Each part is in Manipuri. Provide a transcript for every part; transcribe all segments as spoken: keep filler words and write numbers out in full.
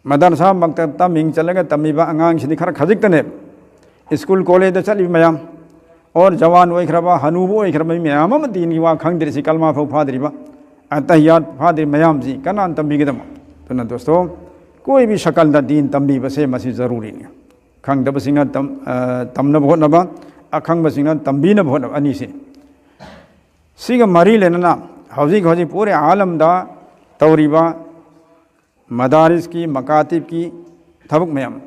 ꯃꯗꯔꯁꯥ ꯃꯛꯇꯕꯇ ꯃꯤꯡ ꯆꯜꯂꯒ ꯇꯝꯃꯤꯕ ꯑꯉꯥꯡꯁꯤꯗꯤ ꯈꯔ ꯈꯖꯤꯛꯇꯅꯦꯕ꯫ ꯁ꯭ꯀꯨꯜ ꯀꯣꯂꯦꯖꯇ ꯆꯠꯂꯤꯕ ꯃꯌꯥꯝ, ꯑꯣꯔ ꯖꯋꯥꯟ ꯑꯣꯏꯈ꯭ꯔꯕ, ꯍꯅꯨꯕ ꯑꯣꯏꯈ꯭ꯔꯕ ꯃꯤ ꯃꯌꯥꯝ ꯑꯃ ꯗꯤꯟꯒꯤ ꯋꯥ ꯈꯪꯗ꯭ꯔꯤꯁꯤ, ꯀꯜꯃꯥ ꯐꯥꯎ ꯐꯥꯗ꯭ꯔꯤꯕ, ꯑꯇꯍꯤꯌꯥꯠ ꯐꯥꯗ꯭ꯔꯤꯕ ꯃꯌꯥꯝꯁꯤ ꯀꯅꯥꯅ ꯇꯝꯕꯤꯒꯗꯕ? ꯑꯗꯨꯅ ꯗꯣꯁꯇꯣ, ꯀꯣꯏ ꯚꯤ ꯁꯀꯜꯗ ꯗꯤꯟ ꯇꯝꯕꯤꯕꯁꯦ ꯃꯁꯤ ꯖꯔꯨꯔꯤꯅꯤ꯫ ꯈꯪꯗꯕꯁꯤꯡꯅ ꯇꯝ-, ꯑ, ꯇꯝꯅꯕ ꯍꯣꯠꯅꯕ, ꯑꯈꯪꯕꯁꯤꯡꯅ ꯇꯝꯕꯤꯅꯕ ꯍꯣꯠꯅꯕ, ꯑꯅꯤꯁꯤ꯫ ꯁꯤꯒ ꯃꯔꯤ ꯂꯩꯅꯅ ꯍꯧꯖꯤꯛ ꯍꯧꯖꯤꯛ ꯄꯨꯔꯦ ꯑꯥꯂꯝꯗ ꯇꯧꯔꯤꯕ ꯃꯗꯥꯔꯤꯁꯀꯤ, ꯃꯀꯥꯇꯤꯕꯀꯤ ꯊꯕꯛ ꯃꯌꯥꯝ,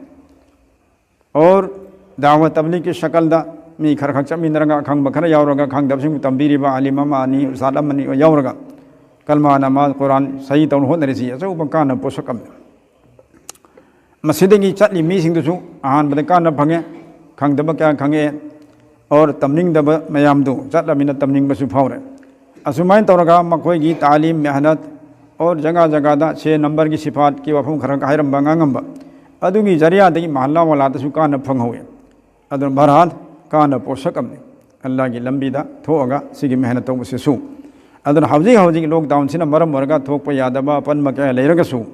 ꯑꯣꯔ ꯗꯥꯋꯥ ꯇꯕꯂꯤꯒꯀꯤ ꯁꯀꯜꯗ ꯃꯤ ꯈꯔ ꯈꯛ ꯆꯠꯃꯤꯟꯅꯔꯒ ꯑꯈꯪꯕ ꯈꯔ ꯌꯥꯎꯔꯒ ꯈꯪꯗꯕꯁꯤꯡꯕꯨ ꯇꯝꯕꯤꯔꯤꯕ ꯑꯥꯂꯤꯝ ꯑꯃ ꯑꯅꯤ, ꯎꯁꯇꯥꯗ ꯑꯃ ꯑꯅꯤ ꯌꯥꯎꯔꯒ ꯀꯜꯃꯥ ꯅꯃꯥꯖ ꯀꯨꯔꯥꯟ ꯁꯍꯤ ꯇꯧꯅ ꯍꯣꯠꯅꯔꯤꯁꯤ ꯑꯆꯧꯕ ꯀꯥꯟꯅꯕ ꯄꯣꯠꯁꯛ ꯑꯃꯅꯤ꯫ ꯃꯁꯤꯗꯒꯤ ꯆꯠꯂꯤ ꯃꯤꯁꯤꯡꯗꯨꯁꯨ ꯑꯍꯥꯟꯕꯗ ꯀꯥꯟꯅꯕ ꯐꯪꯉꯦ, ꯈꯪꯗꯕ ꯀꯌꯥ ꯈꯪꯉꯛꯑꯦ, ꯑꯣꯔ ꯇꯝꯅꯤꯡꯗꯕ ꯃꯌꯥꯝꯗꯨ ꯆꯠꯂꯃꯤꯅ ꯇꯝꯅꯤꯡꯕꯁꯨ ꯐꯥꯎꯔꯦ꯫ ꯑꯁꯨꯃꯥꯏꯅ ꯇꯧꯔꯒ ꯃꯈꯣꯏꯒꯤ ꯇꯥꯂꯤꯝ, ꯃꯦꯍꯅꯠ, ꯑꯣꯔ ꯖꯒꯥ ꯖꯒꯥꯗ ꯁꯦ ꯅꯝꯕꯔꯒꯤ ꯁꯤꯐꯥꯠꯀꯤ ꯋꯥꯐꯝ ꯈꯔ ꯍꯥꯏꯔꯝꯕ, ꯉꯥꯡꯉꯝꯕ, ꯑꯗꯨꯒꯤ ꯖꯔꯤꯌꯥꯗꯒꯤ ꯃꯍꯜꯂꯥ ꯋꯥꯂꯥꯗꯁꯨ ꯀꯥꯟꯅꯕ ꯐꯪꯍꯧꯋꯤ꯫ ꯑꯗꯨꯅ ꯕꯍꯔꯍꯥꯜ, ꯀꯥꯟꯅꯕ ꯄꯣꯠꯁꯛ ꯑꯃꯅꯤ ꯑꯜꯂꯥꯍꯒꯤ ꯂꯝꯕꯤꯗ ꯊꯣꯛꯑꯒ ꯁꯤꯒꯤ ꯃꯦꯍꯅꯠ ꯇꯧꯕꯁꯤꯁꯨ꯫ ꯑꯗꯨꯅ ꯍꯧꯖꯤꯛ ꯍꯧꯖꯤꯛ ꯂꯣꯛꯗꯥꯎꯟꯁꯤꯅ ꯃꯔꯝ ꯑꯣꯏꯔꯒ ꯊꯣꯛꯄ ꯌꯥꯗꯕ ꯑꯄꯟꯕ ꯀꯌꯥ ꯂꯩꯔꯒꯁꯨ,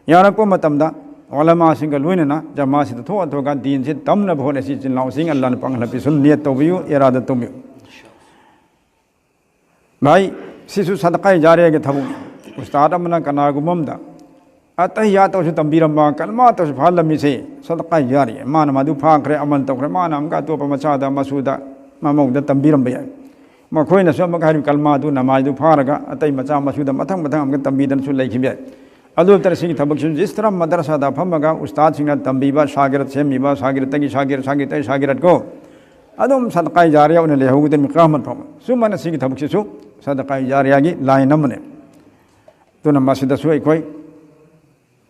ꯌꯥꯔꯛꯄ ꯃꯇꯝꯗ ꯎꯂꯃꯥꯁꯤꯡꯒ ꯂꯣꯏꯅꯅ ꯖꯃꯥꯁꯤꯗ ꯊꯣꯛꯑ ꯊꯣꯛꯑꯒ ꯗꯤꯟꯁꯤ ꯇꯝꯅꯕ ꯍꯣꯠꯅꯁꯤ꯫ ꯏꯆꯤꯜ ꯏꯅꯥꯎꯁꯤꯡ ꯑꯜꯂꯥꯍꯅ ꯄꯥꯡꯒꯜ ꯍꯥꯞꯄꯤꯁꯅꯨ꯫ ꯅꯤꯌꯠ ꯇꯧꯕꯤꯌꯨ, ꯏꯔꯥꯗ ꯇꯧꯕꯤꯌꯨ꯫ ꯚꯥꯏ, ꯁꯤꯁꯨ ꯁꯗꯀꯥꯏ ꯖꯥꯔꯤꯌꯥꯒꯤ ꯊꯕꯛꯅꯤ꯫ ꯎꯁꯇꯥꯗ ꯑꯃꯅ ꯀꯅꯥꯒꯨꯝꯕ ꯑꯃꯗ ꯑꯇꯍꯤꯌꯥꯠꯇꯁꯨ ꯇꯝꯕꯤꯔꯝꯕ, ꯀꯜꯃꯥꯇꯁꯨ ꯐꯥꯍꯜꯂꯝꯃꯤꯁꯦ ꯁꯗꯀꯥꯏ ꯖꯥꯔꯤꯌꯥ꯫ ꯃꯥꯅ ꯃꯗꯨ ꯐꯥꯈ꯭ꯔꯦ, ꯑꯃꯜ ꯇꯧꯈ꯭ꯔꯦ, ꯃꯥꯅ ꯑꯃꯨꯛꯀ ꯑꯇꯣꯞꯄ ꯃꯆꯥꯗ, ꯃꯁꯨꯗ, ꯃꯃꯧꯗ ꯇꯝꯕꯤꯔꯝꯕ ꯌꯥꯏ꯫ ꯃꯈꯣꯏꯅꯁꯨ ꯑꯃꯨꯛ ꯍꯥꯏꯔꯤꯕ ꯀꯜꯃꯥꯗꯨ, ꯅꯃꯥꯖꯗꯨ ꯐꯥꯔꯒ ꯑꯇꯩ ꯃꯆꯥ ꯃꯁꯨꯗ ꯃꯊꯪ ꯃꯊꯪ ꯑꯃꯨꯛꯀ ꯇꯝꯕꯤꯗꯅꯁꯨ ꯂꯩꯈꯤꯕ ꯌꯥꯏ꯫ ꯑꯗꯨ ꯅꯠꯇꯅ ꯁꯤꯒꯤ ꯊꯕꯛꯁꯤꯁꯨ ꯖꯤꯁ ꯇꯔꯍ ꯃꯗꯔꯁꯥꯗ ꯐꯝꯃꯒ ꯎꯁꯇꯥꯗꯁꯤꯡꯅ ꯇꯝꯕꯤꯕ, ꯁꯥꯒꯤꯔꯠ ꯁꯦꯝꯕꯤꯕ, ꯁꯥꯒꯤꯔꯠꯇꯒꯤ ꯁꯥꯒꯤꯔꯠ, ꯁꯥꯒꯤꯔꯠꯇꯒꯤ ꯁꯥꯒꯤꯔꯠ ꯀꯣ, ꯑꯗꯨꯝ ꯁꯗꯀꯥꯏ ꯖꯥꯔꯤꯌꯥ ꯑꯣꯏꯅ ꯂꯩꯍꯧꯒꯗꯕꯅꯤ ꯀꯌꯥꯃꯠ ꯐꯥꯎꯕ꯫ ꯁꯨꯃꯥꯏꯅ ꯁꯤꯒꯤ ꯊꯕꯛꯁꯤꯁꯨ ꯁꯗꯀꯥꯏ ꯖꯥꯔꯤꯌꯥꯒꯤ ꯂꯥꯏꯟ ꯑꯃꯅꯤ꯫ ꯑꯗꯨꯅ ꯃꯁꯤꯗꯁꯨ ꯑꯩꯈꯣꯏ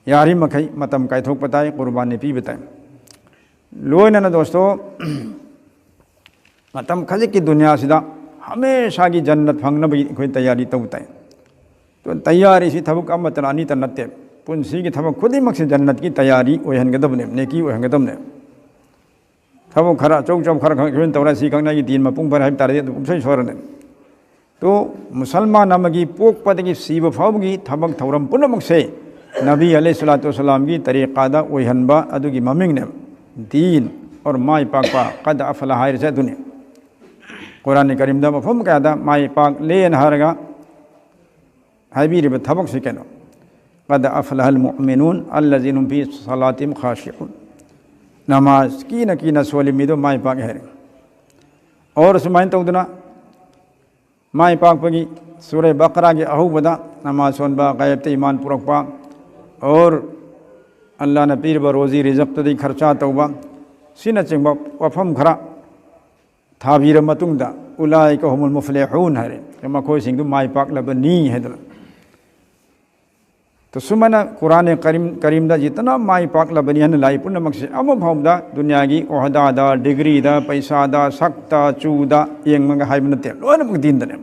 ꯌꯥꯔꯤꯃꯈꯩ ꯃꯇꯝ ꯀꯥꯏꯊꯣꯛꯄ ꯇꯥꯏ, ꯀꯨꯔꯕꯥꯅꯤ ꯄꯤꯕ ꯇꯥꯏ꯫ ꯂꯣꯏꯅꯅ ꯗꯣꯁꯇꯣ, ꯃꯇꯝ ꯈꯖꯤꯛꯀꯤ ꯗꯨꯅꯤꯌꯥꯁꯤꯗ ꯍꯃꯦꯁꯥꯒꯤ ꯖꯟꯅꯠ ꯐꯪꯅꯕꯒꯤ ꯑꯩꯈꯣꯏ ꯇꯌꯥꯔꯤ ꯇꯧꯕ ꯇꯥꯏ꯫ ꯑꯗꯨꯅ ꯇꯌꯥꯔꯤꯁꯤ ꯊꯕꯛ ꯑꯃꯠꯇꯅ, ꯑꯅꯤꯇ ꯅꯠꯇꯦ꯫ ꯄꯨꯟꯁꯤꯒꯤ ꯊꯕꯛ ꯈꯨꯗꯤꯡꯃꯛꯁꯦ ꯖꯟꯅꯠꯀꯤ ꯇꯌꯥꯔꯤ ꯑꯣꯏꯍꯟꯒꯗꯕꯅꯦ, ꯅꯦꯀꯤ ꯑꯣꯏꯍꯟꯒꯗꯕꯅꯦ꯫ ꯊꯕꯛ ꯈꯔ ꯑꯆꯧ ꯑꯆꯧꯕ ꯈꯔ ꯈꯛ ꯑꯩꯈꯣꯏꯅ ꯇꯧꯔ ꯁꯤ ꯈꯛꯅ ꯑꯩꯒꯤ ꯗꯤꯟ ꯃꯄꯨꯡ ꯐꯥꯔꯦ ꯍꯥꯏꯕ ꯇꯥꯔꯗꯤ ꯑꯗꯨ ꯄꯨꯝꯁꯣꯏ ꯁꯣꯏꯔꯅꯤ꯫ ꯇꯣ, ꯃꯨꯁꯜꯃꯥꯟ ꯑꯃꯒꯤ ꯄꯣꯛꯄꯗꯒꯤ ꯁꯤꯕ ꯐꯥꯎꯕꯒꯤ ꯊꯕꯛ ꯊꯧꯔꯝ ꯄꯨꯝꯅꯃꯛꯁꯦ ꯅꯕꯤ ꯑꯂꯩꯍꯤ ꯁꯂꯥꯇꯨ ꯋꯁꯂꯥꯝꯒꯤ ꯇꯔꯤꯀꯥꯗ ꯑꯣꯏꯍꯟꯕ ꯑꯗꯨꯒꯤ ꯃꯃꯤꯡꯅꯦꯕ ꯗꯤꯟ ꯑꯣꯔ ꯃꯥꯏ ꯄꯥꯛꯄ꯫ ꯀꯗ ꯑꯐꯂꯥꯍ ꯍꯥꯏꯔꯤꯁꯦ ꯑꯗꯨꯅꯤ꯫ ꯀꯨꯔꯥꯟ ꯀꯔꯤꯝꯗ ꯃꯐꯝ ꯀꯌꯥꯗ ꯃꯥꯏ ꯄꯥꯛꯂꯦꯅ ꯍꯥꯏꯔꯒ ꯍꯥꯏꯕꯤꯔꯤꯕ ꯊꯕꯛꯁꯤ ꯀꯩꯅꯣ? ꯀꯗ ꯑꯐꯂꯥꯍꯜ ꯃꯨꯑꯃꯤꯅꯨꯟ ꯑꯜꯂꯖꯤꯅ ꯍꯨꯝ ꯐꯤ ꯁꯂꯥꯇꯤꯝ ꯈꯥꯁꯤꯎꯟ꯫ ꯅꯃꯥꯖ ꯀꯤꯅ ꯀꯤꯅ ꯁꯣꯜꯂꯤ ꯃꯤꯗꯣ ꯃꯥꯏ ꯄꯥꯛꯑꯦ ꯍꯥꯏꯔꯦ꯫ ꯑꯣꯔ ꯁꯨꯃꯥꯏꯅ ꯇꯧꯗꯅ ꯃꯥꯏ ꯄꯥꯛꯄꯒꯤ ꯁꯨꯔꯦ ꯕꯀꯔꯥꯒꯤ ꯑꯍꯧꯕꯗ ꯅꯃꯥꯖ ꯁꯣꯟꯕ, ꯒꯥꯏꯕꯇ ꯏꯃꯥꯟ ꯄꯨꯔꯛꯄ, ꯑꯣꯔ ꯑꯜꯂꯥꯅ ꯄꯤꯔꯤꯕ ꯔꯣꯖꯤ ꯔꯤꯖꯛꯇꯨꯗꯒꯤ ꯈꯔꯆꯥ ꯇꯧꯕ, ꯁꯤꯅꯆꯤꯡꯕ ꯋꯥꯐꯝ ꯈꯔ ꯊꯥꯕꯤꯔ ꯃꯇꯨꯡꯗ, "ꯎꯂꯥꯏꯀ ꯍꯨꯃꯨꯜ ꯃꯨꯐꯂꯤꯍꯨꯟ" ꯍꯥꯏꯔꯦ, ꯃꯈꯣꯏꯁꯤꯡꯗꯨ ꯃꯥꯏ ꯄꯥꯛꯂꯕꯅꯤ ꯍꯥꯏꯗꯅ꯫ ꯇꯣ ꯁꯨꯃꯥꯏꯅ ꯀꯨꯔꯥꯟ ꯀꯔꯤꯝ, ꯀꯔꯤꯝꯗ ꯖꯤꯇꯅ ꯃꯥꯏ ꯄꯥꯛꯂꯕꯅꯤ ꯍꯥꯏꯅ ꯂꯥꯏ ꯄꯨꯝꯅꯃꯛꯁꯦ ꯑꯃ ꯐꯥꯎꯕꯗ ꯗꯨꯅꯤꯌꯥꯒꯤ ꯑꯣꯍꯗꯥꯗ, ꯗꯤꯒ꯭ꯔꯤꯗ, ꯄꯩꯁꯥꯗ, ꯁꯛꯇ, ꯆꯨꯗ ꯌꯦꯡꯂꯒ ꯍꯥꯏꯕ ꯅꯠꯇꯦ, ꯂꯣꯏꯅꯃꯛ ꯗꯤꯟꯗꯅꯦ꯫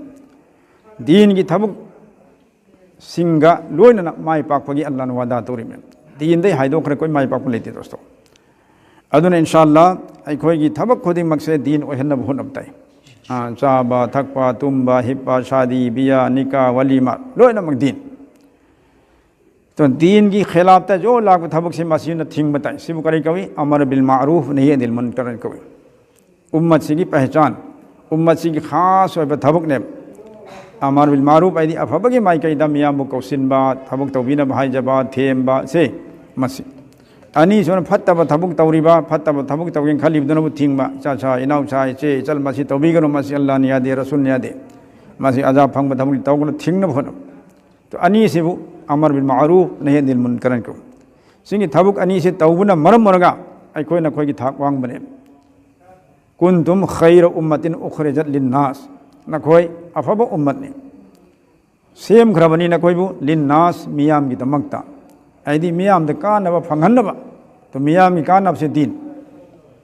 ꯗꯤꯟꯒꯤ ꯊꯕꯛꯁꯤꯡꯒ ꯂꯣꯏꯅꯅ ꯃꯥꯏ ꯄꯥꯛꯄꯒꯤ ꯑꯜꯂꯥꯅ ꯋꯥꯗꯥ ꯇꯧꯔꯤꯕꯅꯦ꯫ ꯗꯤꯟꯗꯩ ꯍꯥꯏꯗꯣꯛꯈ꯭ꯔꯦ ꯑꯩꯈꯣꯏ ꯃꯥꯏ ꯄꯥꯛꯄ ꯂꯩꯇꯦ ꯗꯣꯁꯇꯣ꯫ ꯑꯗꯨꯅ ꯏꯟꯁꯥ ꯑꯜꯂꯥ ꯑꯩꯈꯣꯏꯒꯤ ꯊꯕꯛ ꯈꯨꯗꯤꯡꯃꯛꯁꯦ ꯗꯤꯟ ꯑꯣꯏꯍꯟꯅꯕ ꯍꯣꯠꯅꯕ ꯇꯥꯏ꯫ ꯑꯥ, ꯆꯥꯕ ꯊꯛꯄ, ꯇꯨꯝꯕ ꯍꯤꯞꯄ, ꯁꯥꯗꯤ ꯕꯤꯌꯥ, ꯅꯤꯀꯥ, ꯋꯥꯂꯤꯃꯥ, ꯂꯣꯏꯅꯃꯛ ꯗꯤꯟ꯫ ꯑꯗꯨꯅ ꯗꯤꯟꯒꯤ ꯈꯤꯂꯥꯞꯇ ꯖꯣ ꯂꯥꯛꯄ ꯊꯕꯛꯁꯤ ꯃꯁꯤꯅ ꯊꯤꯡꯕ ꯇꯥꯏ꯫ ꯁꯤꯕꯨ ꯀꯔꯤ ꯀꯧꯏ? ꯑꯃꯔ ꯕꯤꯜ ꯃꯥꯔꯨꯐ ꯅꯍꯤ ꯑꯅꯤꯜ ꯃꯨꯟꯀꯔ ꯀꯧꯏ꯫ ꯎꯝꯃꯠꯁꯤꯒꯤ ꯄꯍꯆꯥꯟ, ꯎꯝꯃꯠꯁꯤꯒꯤ ꯈꯥꯁ ꯑꯣꯏꯕ ꯊꯕꯛꯅꯦꯕ꯫ ꯑꯃꯔ ꯕꯤꯜ ꯃꯥꯔꯨꯐ ꯍꯥꯏꯗꯤ ꯑꯐꯕꯒꯤ ꯃꯥꯏꯀꯩꯗ ꯃꯤꯌꯥꯝꯕꯨ ꯀꯧꯁꯤꯟꯕ, ꯊꯕꯛ ꯇꯧꯕꯤꯅꯕ ꯍꯥꯏꯖꯕ, ꯊꯦꯝꯕ, ꯁꯦ ꯃꯁꯤ꯫ ꯑꯅꯤꯁꯨꯅ ꯐꯠꯇꯕ ꯊꯕꯛ ꯇꯧꯔꯤꯕ, ꯐꯠꯇꯕ ꯊꯕꯛ ꯇꯧꯒꯦꯅ ꯈꯜꯂꯤꯕꯗꯨꯅꯕꯨ ꯊꯤꯡꯕ, "ꯏꯆꯥ ꯁꯥ, ꯏꯅꯥꯎ ꯁꯥ, ꯏꯆꯦ ꯏꯆꯜ, ꯃꯁꯤ ꯇꯧꯕꯤꯒꯅꯨ, ꯃꯁꯤ ꯑꯜꯂꯥꯅ ꯌꯥꯗꯦ, ꯔꯁꯨꯜꯅ ꯌꯥꯗꯦ, ꯃꯁꯤ ꯑꯖꯥꯕ ꯐꯪꯕ ꯊꯕꯛꯅꯤ, ꯇꯧꯒꯅꯨ", ꯊꯤꯡꯅꯕ ꯍꯣꯠꯅꯕ꯫ ꯑꯅꯤꯁꯤꯕꯨ ꯑꯃꯔ ꯕꯤꯜ ꯃꯥꯔꯨꯐ ꯅꯍꯤ ꯑꯅꯤꯜ ꯃꯨꯟꯀꯔ ꯀꯧꯏ꯫ ꯁꯤꯒꯤ ꯊꯕꯛ ꯑꯅꯤꯁꯤ ꯇꯧꯕꯅ ꯃꯔꯝ ꯑꯣꯏꯔꯒ ꯑꯩꯈꯣꯏꯅ ꯑꯩꯈꯣꯏꯒꯤ ꯊꯥꯛ ꯋꯥꯡꯕꯅꯦ꯫ "ꯀꯨꯟꯇꯨꯝ ꯈꯩꯔ ꯎꯝꯃꯇꯤꯟ ꯎꯈ꯭ꯔꯤꯖꯠ ꯂꯤꯟꯅꯥꯁ", ꯅꯈꯣꯏ ꯑꯐꯕ ꯎꯝꯃꯠꯅꯤ, ꯁꯦꯝꯈ꯭ꯔꯕꯅꯤ ꯅꯈꯣꯏꯕꯨ, ꯂꯤꯟꯅꯥꯁ, ꯃꯤꯌꯥꯝꯒꯤꯗꯃꯛꯇ, ꯍꯥꯏꯗꯤ ꯃꯤꯌꯥꯝꯗ ꯀꯥꯟꯅꯕ ꯐꯪꯍꯟꯅꯕ꯫ ꯑꯗꯨ ꯃꯤꯌꯥꯝꯒꯤ ꯀꯥꯟꯅꯕꯁꯦ ꯗꯤꯟ꯫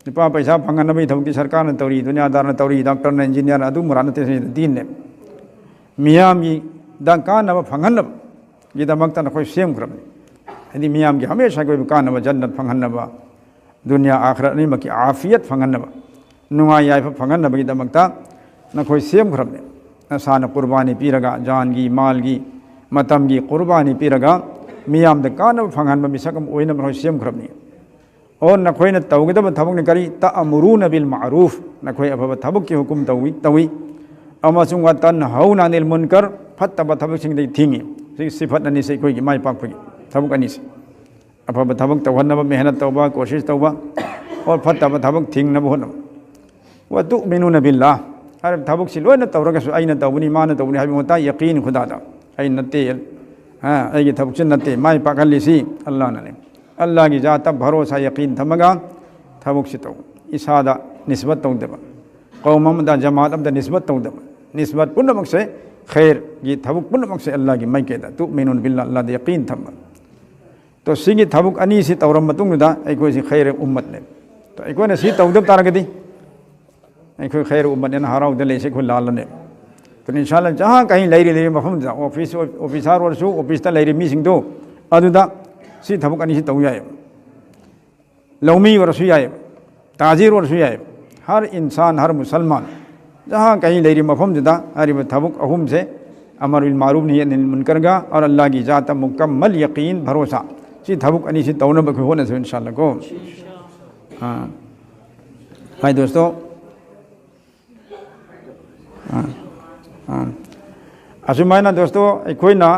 ꯂꯨꯄꯥ ꯄꯩꯁꯥ ꯐꯪꯍꯟꯅꯕꯒꯤ ꯊꯕꯛꯇꯤ ꯁꯔꯀꯥꯔꯅ ꯇꯧꯔꯤ, ꯗꯨꯅꯤꯌꯥꯗꯥꯔꯅ ꯇꯧꯔꯤ, ꯗꯥꯛꯇꯔꯅ, ꯏꯟꯖꯤꯅꯤꯌꯥꯔꯅ, ꯑꯗꯨ ꯃꯔꯥ ꯅꯠꯇꯦ, ꯁꯤ ꯗꯤꯟꯅꯦ꯫ ꯃꯤꯌꯥꯝꯒꯤꯗ ꯀꯥꯟꯅꯕ ꯐꯪꯍꯟꯅꯕꯒꯤꯗꯃꯛꯇ ꯅꯈꯣꯏ ꯁꯦꯝꯈ꯭ꯔꯕꯅꯤ꯫ ꯍꯥꯏꯗꯤ ꯃꯤꯌꯥꯝꯒꯤ ꯍꯃꯦꯁꯥꯒꯤ ꯑꯣꯏꯕ ꯀꯥꯟꯅꯕ, ꯖꯟꯅꯠ ꯐꯪꯍꯟꯅꯕ, ꯗꯨꯅꯤꯌꯥ ꯑꯥꯈꯤꯔꯠ ꯑꯅꯤꯃꯛꯀꯤ ꯑꯥꯐꯤꯌꯠ ꯐꯪꯍꯟꯅꯕ, ꯅꯨꯡꯉꯥꯏ ꯌꯥꯏꯐ ꯐꯪꯍꯟꯅꯕꯒꯤꯗꯃꯛꯇ ꯅꯈꯣꯏ ꯁꯦꯝꯈ꯭ꯔꯕꯅꯤ꯫ ꯅꯁꯥꯅ ꯀꯨꯔꯕꯥꯅꯤ ꯄꯤꯔꯒ, ꯖꯥꯟꯒꯤ, ꯃꯥꯜꯒꯤ, ꯃꯇꯝꯒꯤ ꯀꯨꯔꯕꯥꯅꯤ ꯄꯤꯔꯒ, ꯃꯤꯌꯥꯝꯗ ꯀꯥꯟꯅꯕ ꯐꯪꯍꯟꯕ ꯃꯤꯁꯛ ꯑꯃ ꯑꯣꯏꯅꯕ ꯃꯈꯣꯏ ꯁꯦꯝꯈ꯭ꯔꯕꯅꯤ꯫ ꯑꯣ, ꯅꯈꯣꯏꯅ ꯇꯧꯒꯗꯕ ꯊꯕꯛꯅ ꯀꯔꯤ? تأمرون بالمعروف, ꯅꯈꯣꯏ ꯑꯐꯕ ꯊꯕꯛꯀꯤ ꯍꯨꯀꯨꯝ ꯇꯧꯏ, ꯇꯧꯏ꯫ ꯑꯃꯁꯨꯡ وتنهون عن المنكر, ꯐꯠꯇꯕ ꯊꯕꯛꯁꯤꯡꯗꯒꯤ ꯊꯤꯡꯉꯤ꯫ ꯁꯤ ꯁꯤꯐꯠ ꯑꯅꯤꯁꯤ ꯑꯩꯈꯣꯏꯒꯤ ꯃꯥꯏ ꯄꯥꯛꯄꯒꯤ ꯊꯕꯛ ꯑꯅꯤꯁꯤ꯫ ꯑꯐꯕ ꯊꯕꯛ ꯇꯧꯍꯟꯅꯕ ꯃꯦꯍꯅꯠ ꯇꯧꯕ, ꯀꯣꯁꯤꯁ ꯇꯧꯕ, ꯑꯣꯔ ꯐꯠꯇꯕ ꯊꯕꯛ ꯊꯤꯡꯅꯕ ꯍꯣꯠꯅꯕ꯫ وتؤمنون بالله, ꯍꯥꯏꯔꯤꯕ ꯊꯕꯛꯁꯤ ꯂꯣꯏꯅ ꯇꯧꯔꯒꯁꯨ ꯑꯩꯅ ꯇꯧꯕꯅꯤ, ꯃꯥꯅ ꯇꯧꯕꯅꯤ ꯍꯥꯏꯕ ꯃꯇꯥꯡ ꯌꯀꯤꯟ ꯈꯨꯗꯥꯗ, ꯑꯩ ꯅꯠꯇꯦ, ꯑ, ꯑꯩꯒꯤ ꯊꯕꯛꯁꯤ ꯅꯠꯇꯦ, ꯃꯥꯏ ꯄꯥꯛꯍꯜꯂꯤꯁꯤ ꯑꯜꯂꯥꯍꯅꯅꯤ꯫ ꯑꯜꯂꯥꯍꯒꯤ ꯖꯥꯠꯇ ꯚꯔꯣꯁꯥ ꯌꯀꯤꯟ ꯊꯝꯃꯒ ꯊꯕꯛꯁꯤ ꯇꯧ꯫ ꯏꯁꯥꯗ ꯅꯤꯁꯕꯠ ꯇꯧꯗꯕ, ꯀꯧꯝ ꯑꯃꯗ ꯖꯃꯥꯠ ꯑꯃꯗ ꯅꯤꯁꯕꯠ ꯇꯧꯗꯕ, ꯅꯤꯁꯕꯠ ꯄꯨꯝꯅꯃꯛꯁꯦ, ꯈꯩꯔꯒꯤ ꯊꯕꯛ ꯄꯨꯝꯅꯃꯛꯁꯦ ꯑꯜꯂꯥꯍꯒꯤ ꯃꯥꯏꯀꯩꯗ, تؤمنون بالله, ꯑꯜꯂꯥꯍꯗ ꯌꯀꯤꯟ ꯊꯝꯕ꯫ ꯇꯣ ꯁꯤꯒꯤ ꯊꯕꯛ ꯑꯅꯤꯁꯤ ꯇꯧꯔꯕ ꯃꯇꯨꯡꯗꯨꯗ ꯑꯩꯈꯣꯏꯁꯤ ꯈꯩꯔ ꯎꯝꯃꯠꯅꯦ꯫ ꯇꯣ ꯑꯩꯈꯣꯏꯅ ꯁꯤ ꯇꯧꯗꯕ ꯇꯥꯔꯒꯗꯤ ꯑꯩꯈꯣꯏ ꯈꯩꯔ ꯎꯝꯃꯠꯅꯦꯅ ꯍꯔꯥꯎꯗ ꯂꯩꯁꯦ ꯑꯩꯈꯣꯏ ꯂꯥꯜꯂꯅꯦ꯫ ꯇꯣ ꯏꯟꯁꯥꯜꯂꯥ ꯖꯍꯥ ꯀꯍꯤ ꯂꯩꯔꯤ ꯂꯩꯔꯤ ꯃꯐꯝꯗ ꯑꯣꯐꯤꯁ, ꯑꯣꯐꯤꯁꯥꯔ ꯑꯣꯏꯔꯁꯨ, ꯑꯣꯐꯤꯁꯇ ꯂꯩꯔꯤ ꯃꯤꯁꯤꯡꯗꯣ ꯑꯗꯨꯗ ꯁꯤ ꯊꯕꯛ ꯑꯅꯤꯁꯤ ꯇꯧ ꯌꯥꯏ꯫ ꯂꯧꯃꯤ ꯑꯣꯏꯔꯁꯨ ꯌꯥꯏ, ꯇꯥꯖꯤꯔ ꯑꯣꯏꯔꯁꯨ ꯌꯥꯏ꯫ ꯍꯔ ꯏꯟꯁꯥꯟ, ꯍꯔ ꯃꯨꯁꯜꯃꯥꯟ ꯖꯍꯥ ꯀꯍꯤ ꯂꯩꯔꯤ ꯃꯐꯝꯗꯨꯗ ꯍꯥꯏꯔꯤꯕ ꯊꯕꯛ ꯑꯍꯨꯝꯁꯦ, ꯑꯃꯔ ꯕꯤꯜ ꯃꯥꯔꯨꯐ ꯅꯍꯤ ꯑꯅꯤꯜ ꯃꯨꯟꯀꯔꯒ ꯑꯣꯔ ꯑꯜꯂꯥꯍꯒꯤ ꯖꯥꯠꯇ ꯃꯨꯀꯝꯃꯜ ꯌꯀꯤꯟ ꯚꯔꯣꯁꯥ, ꯁꯤ ꯊꯕꯛ ꯑꯅꯤꯁꯤ ꯇꯧꯅꯕ ꯑꯩꯈꯣꯏ ꯍꯣꯠꯅꯁꯤ ꯏꯟꯁꯥꯜꯂꯥꯍ ꯀꯣ꯫ ꯑꯥ꯫ ꯍꯥꯏ ꯗꯣꯁꯇꯣ꯫ ꯑꯥ꯫ ꯑꯥ꯫ ꯑꯁꯨꯃꯥꯏꯅ ꯗꯣꯁꯇꯣ ꯑꯩꯈꯣꯏꯅ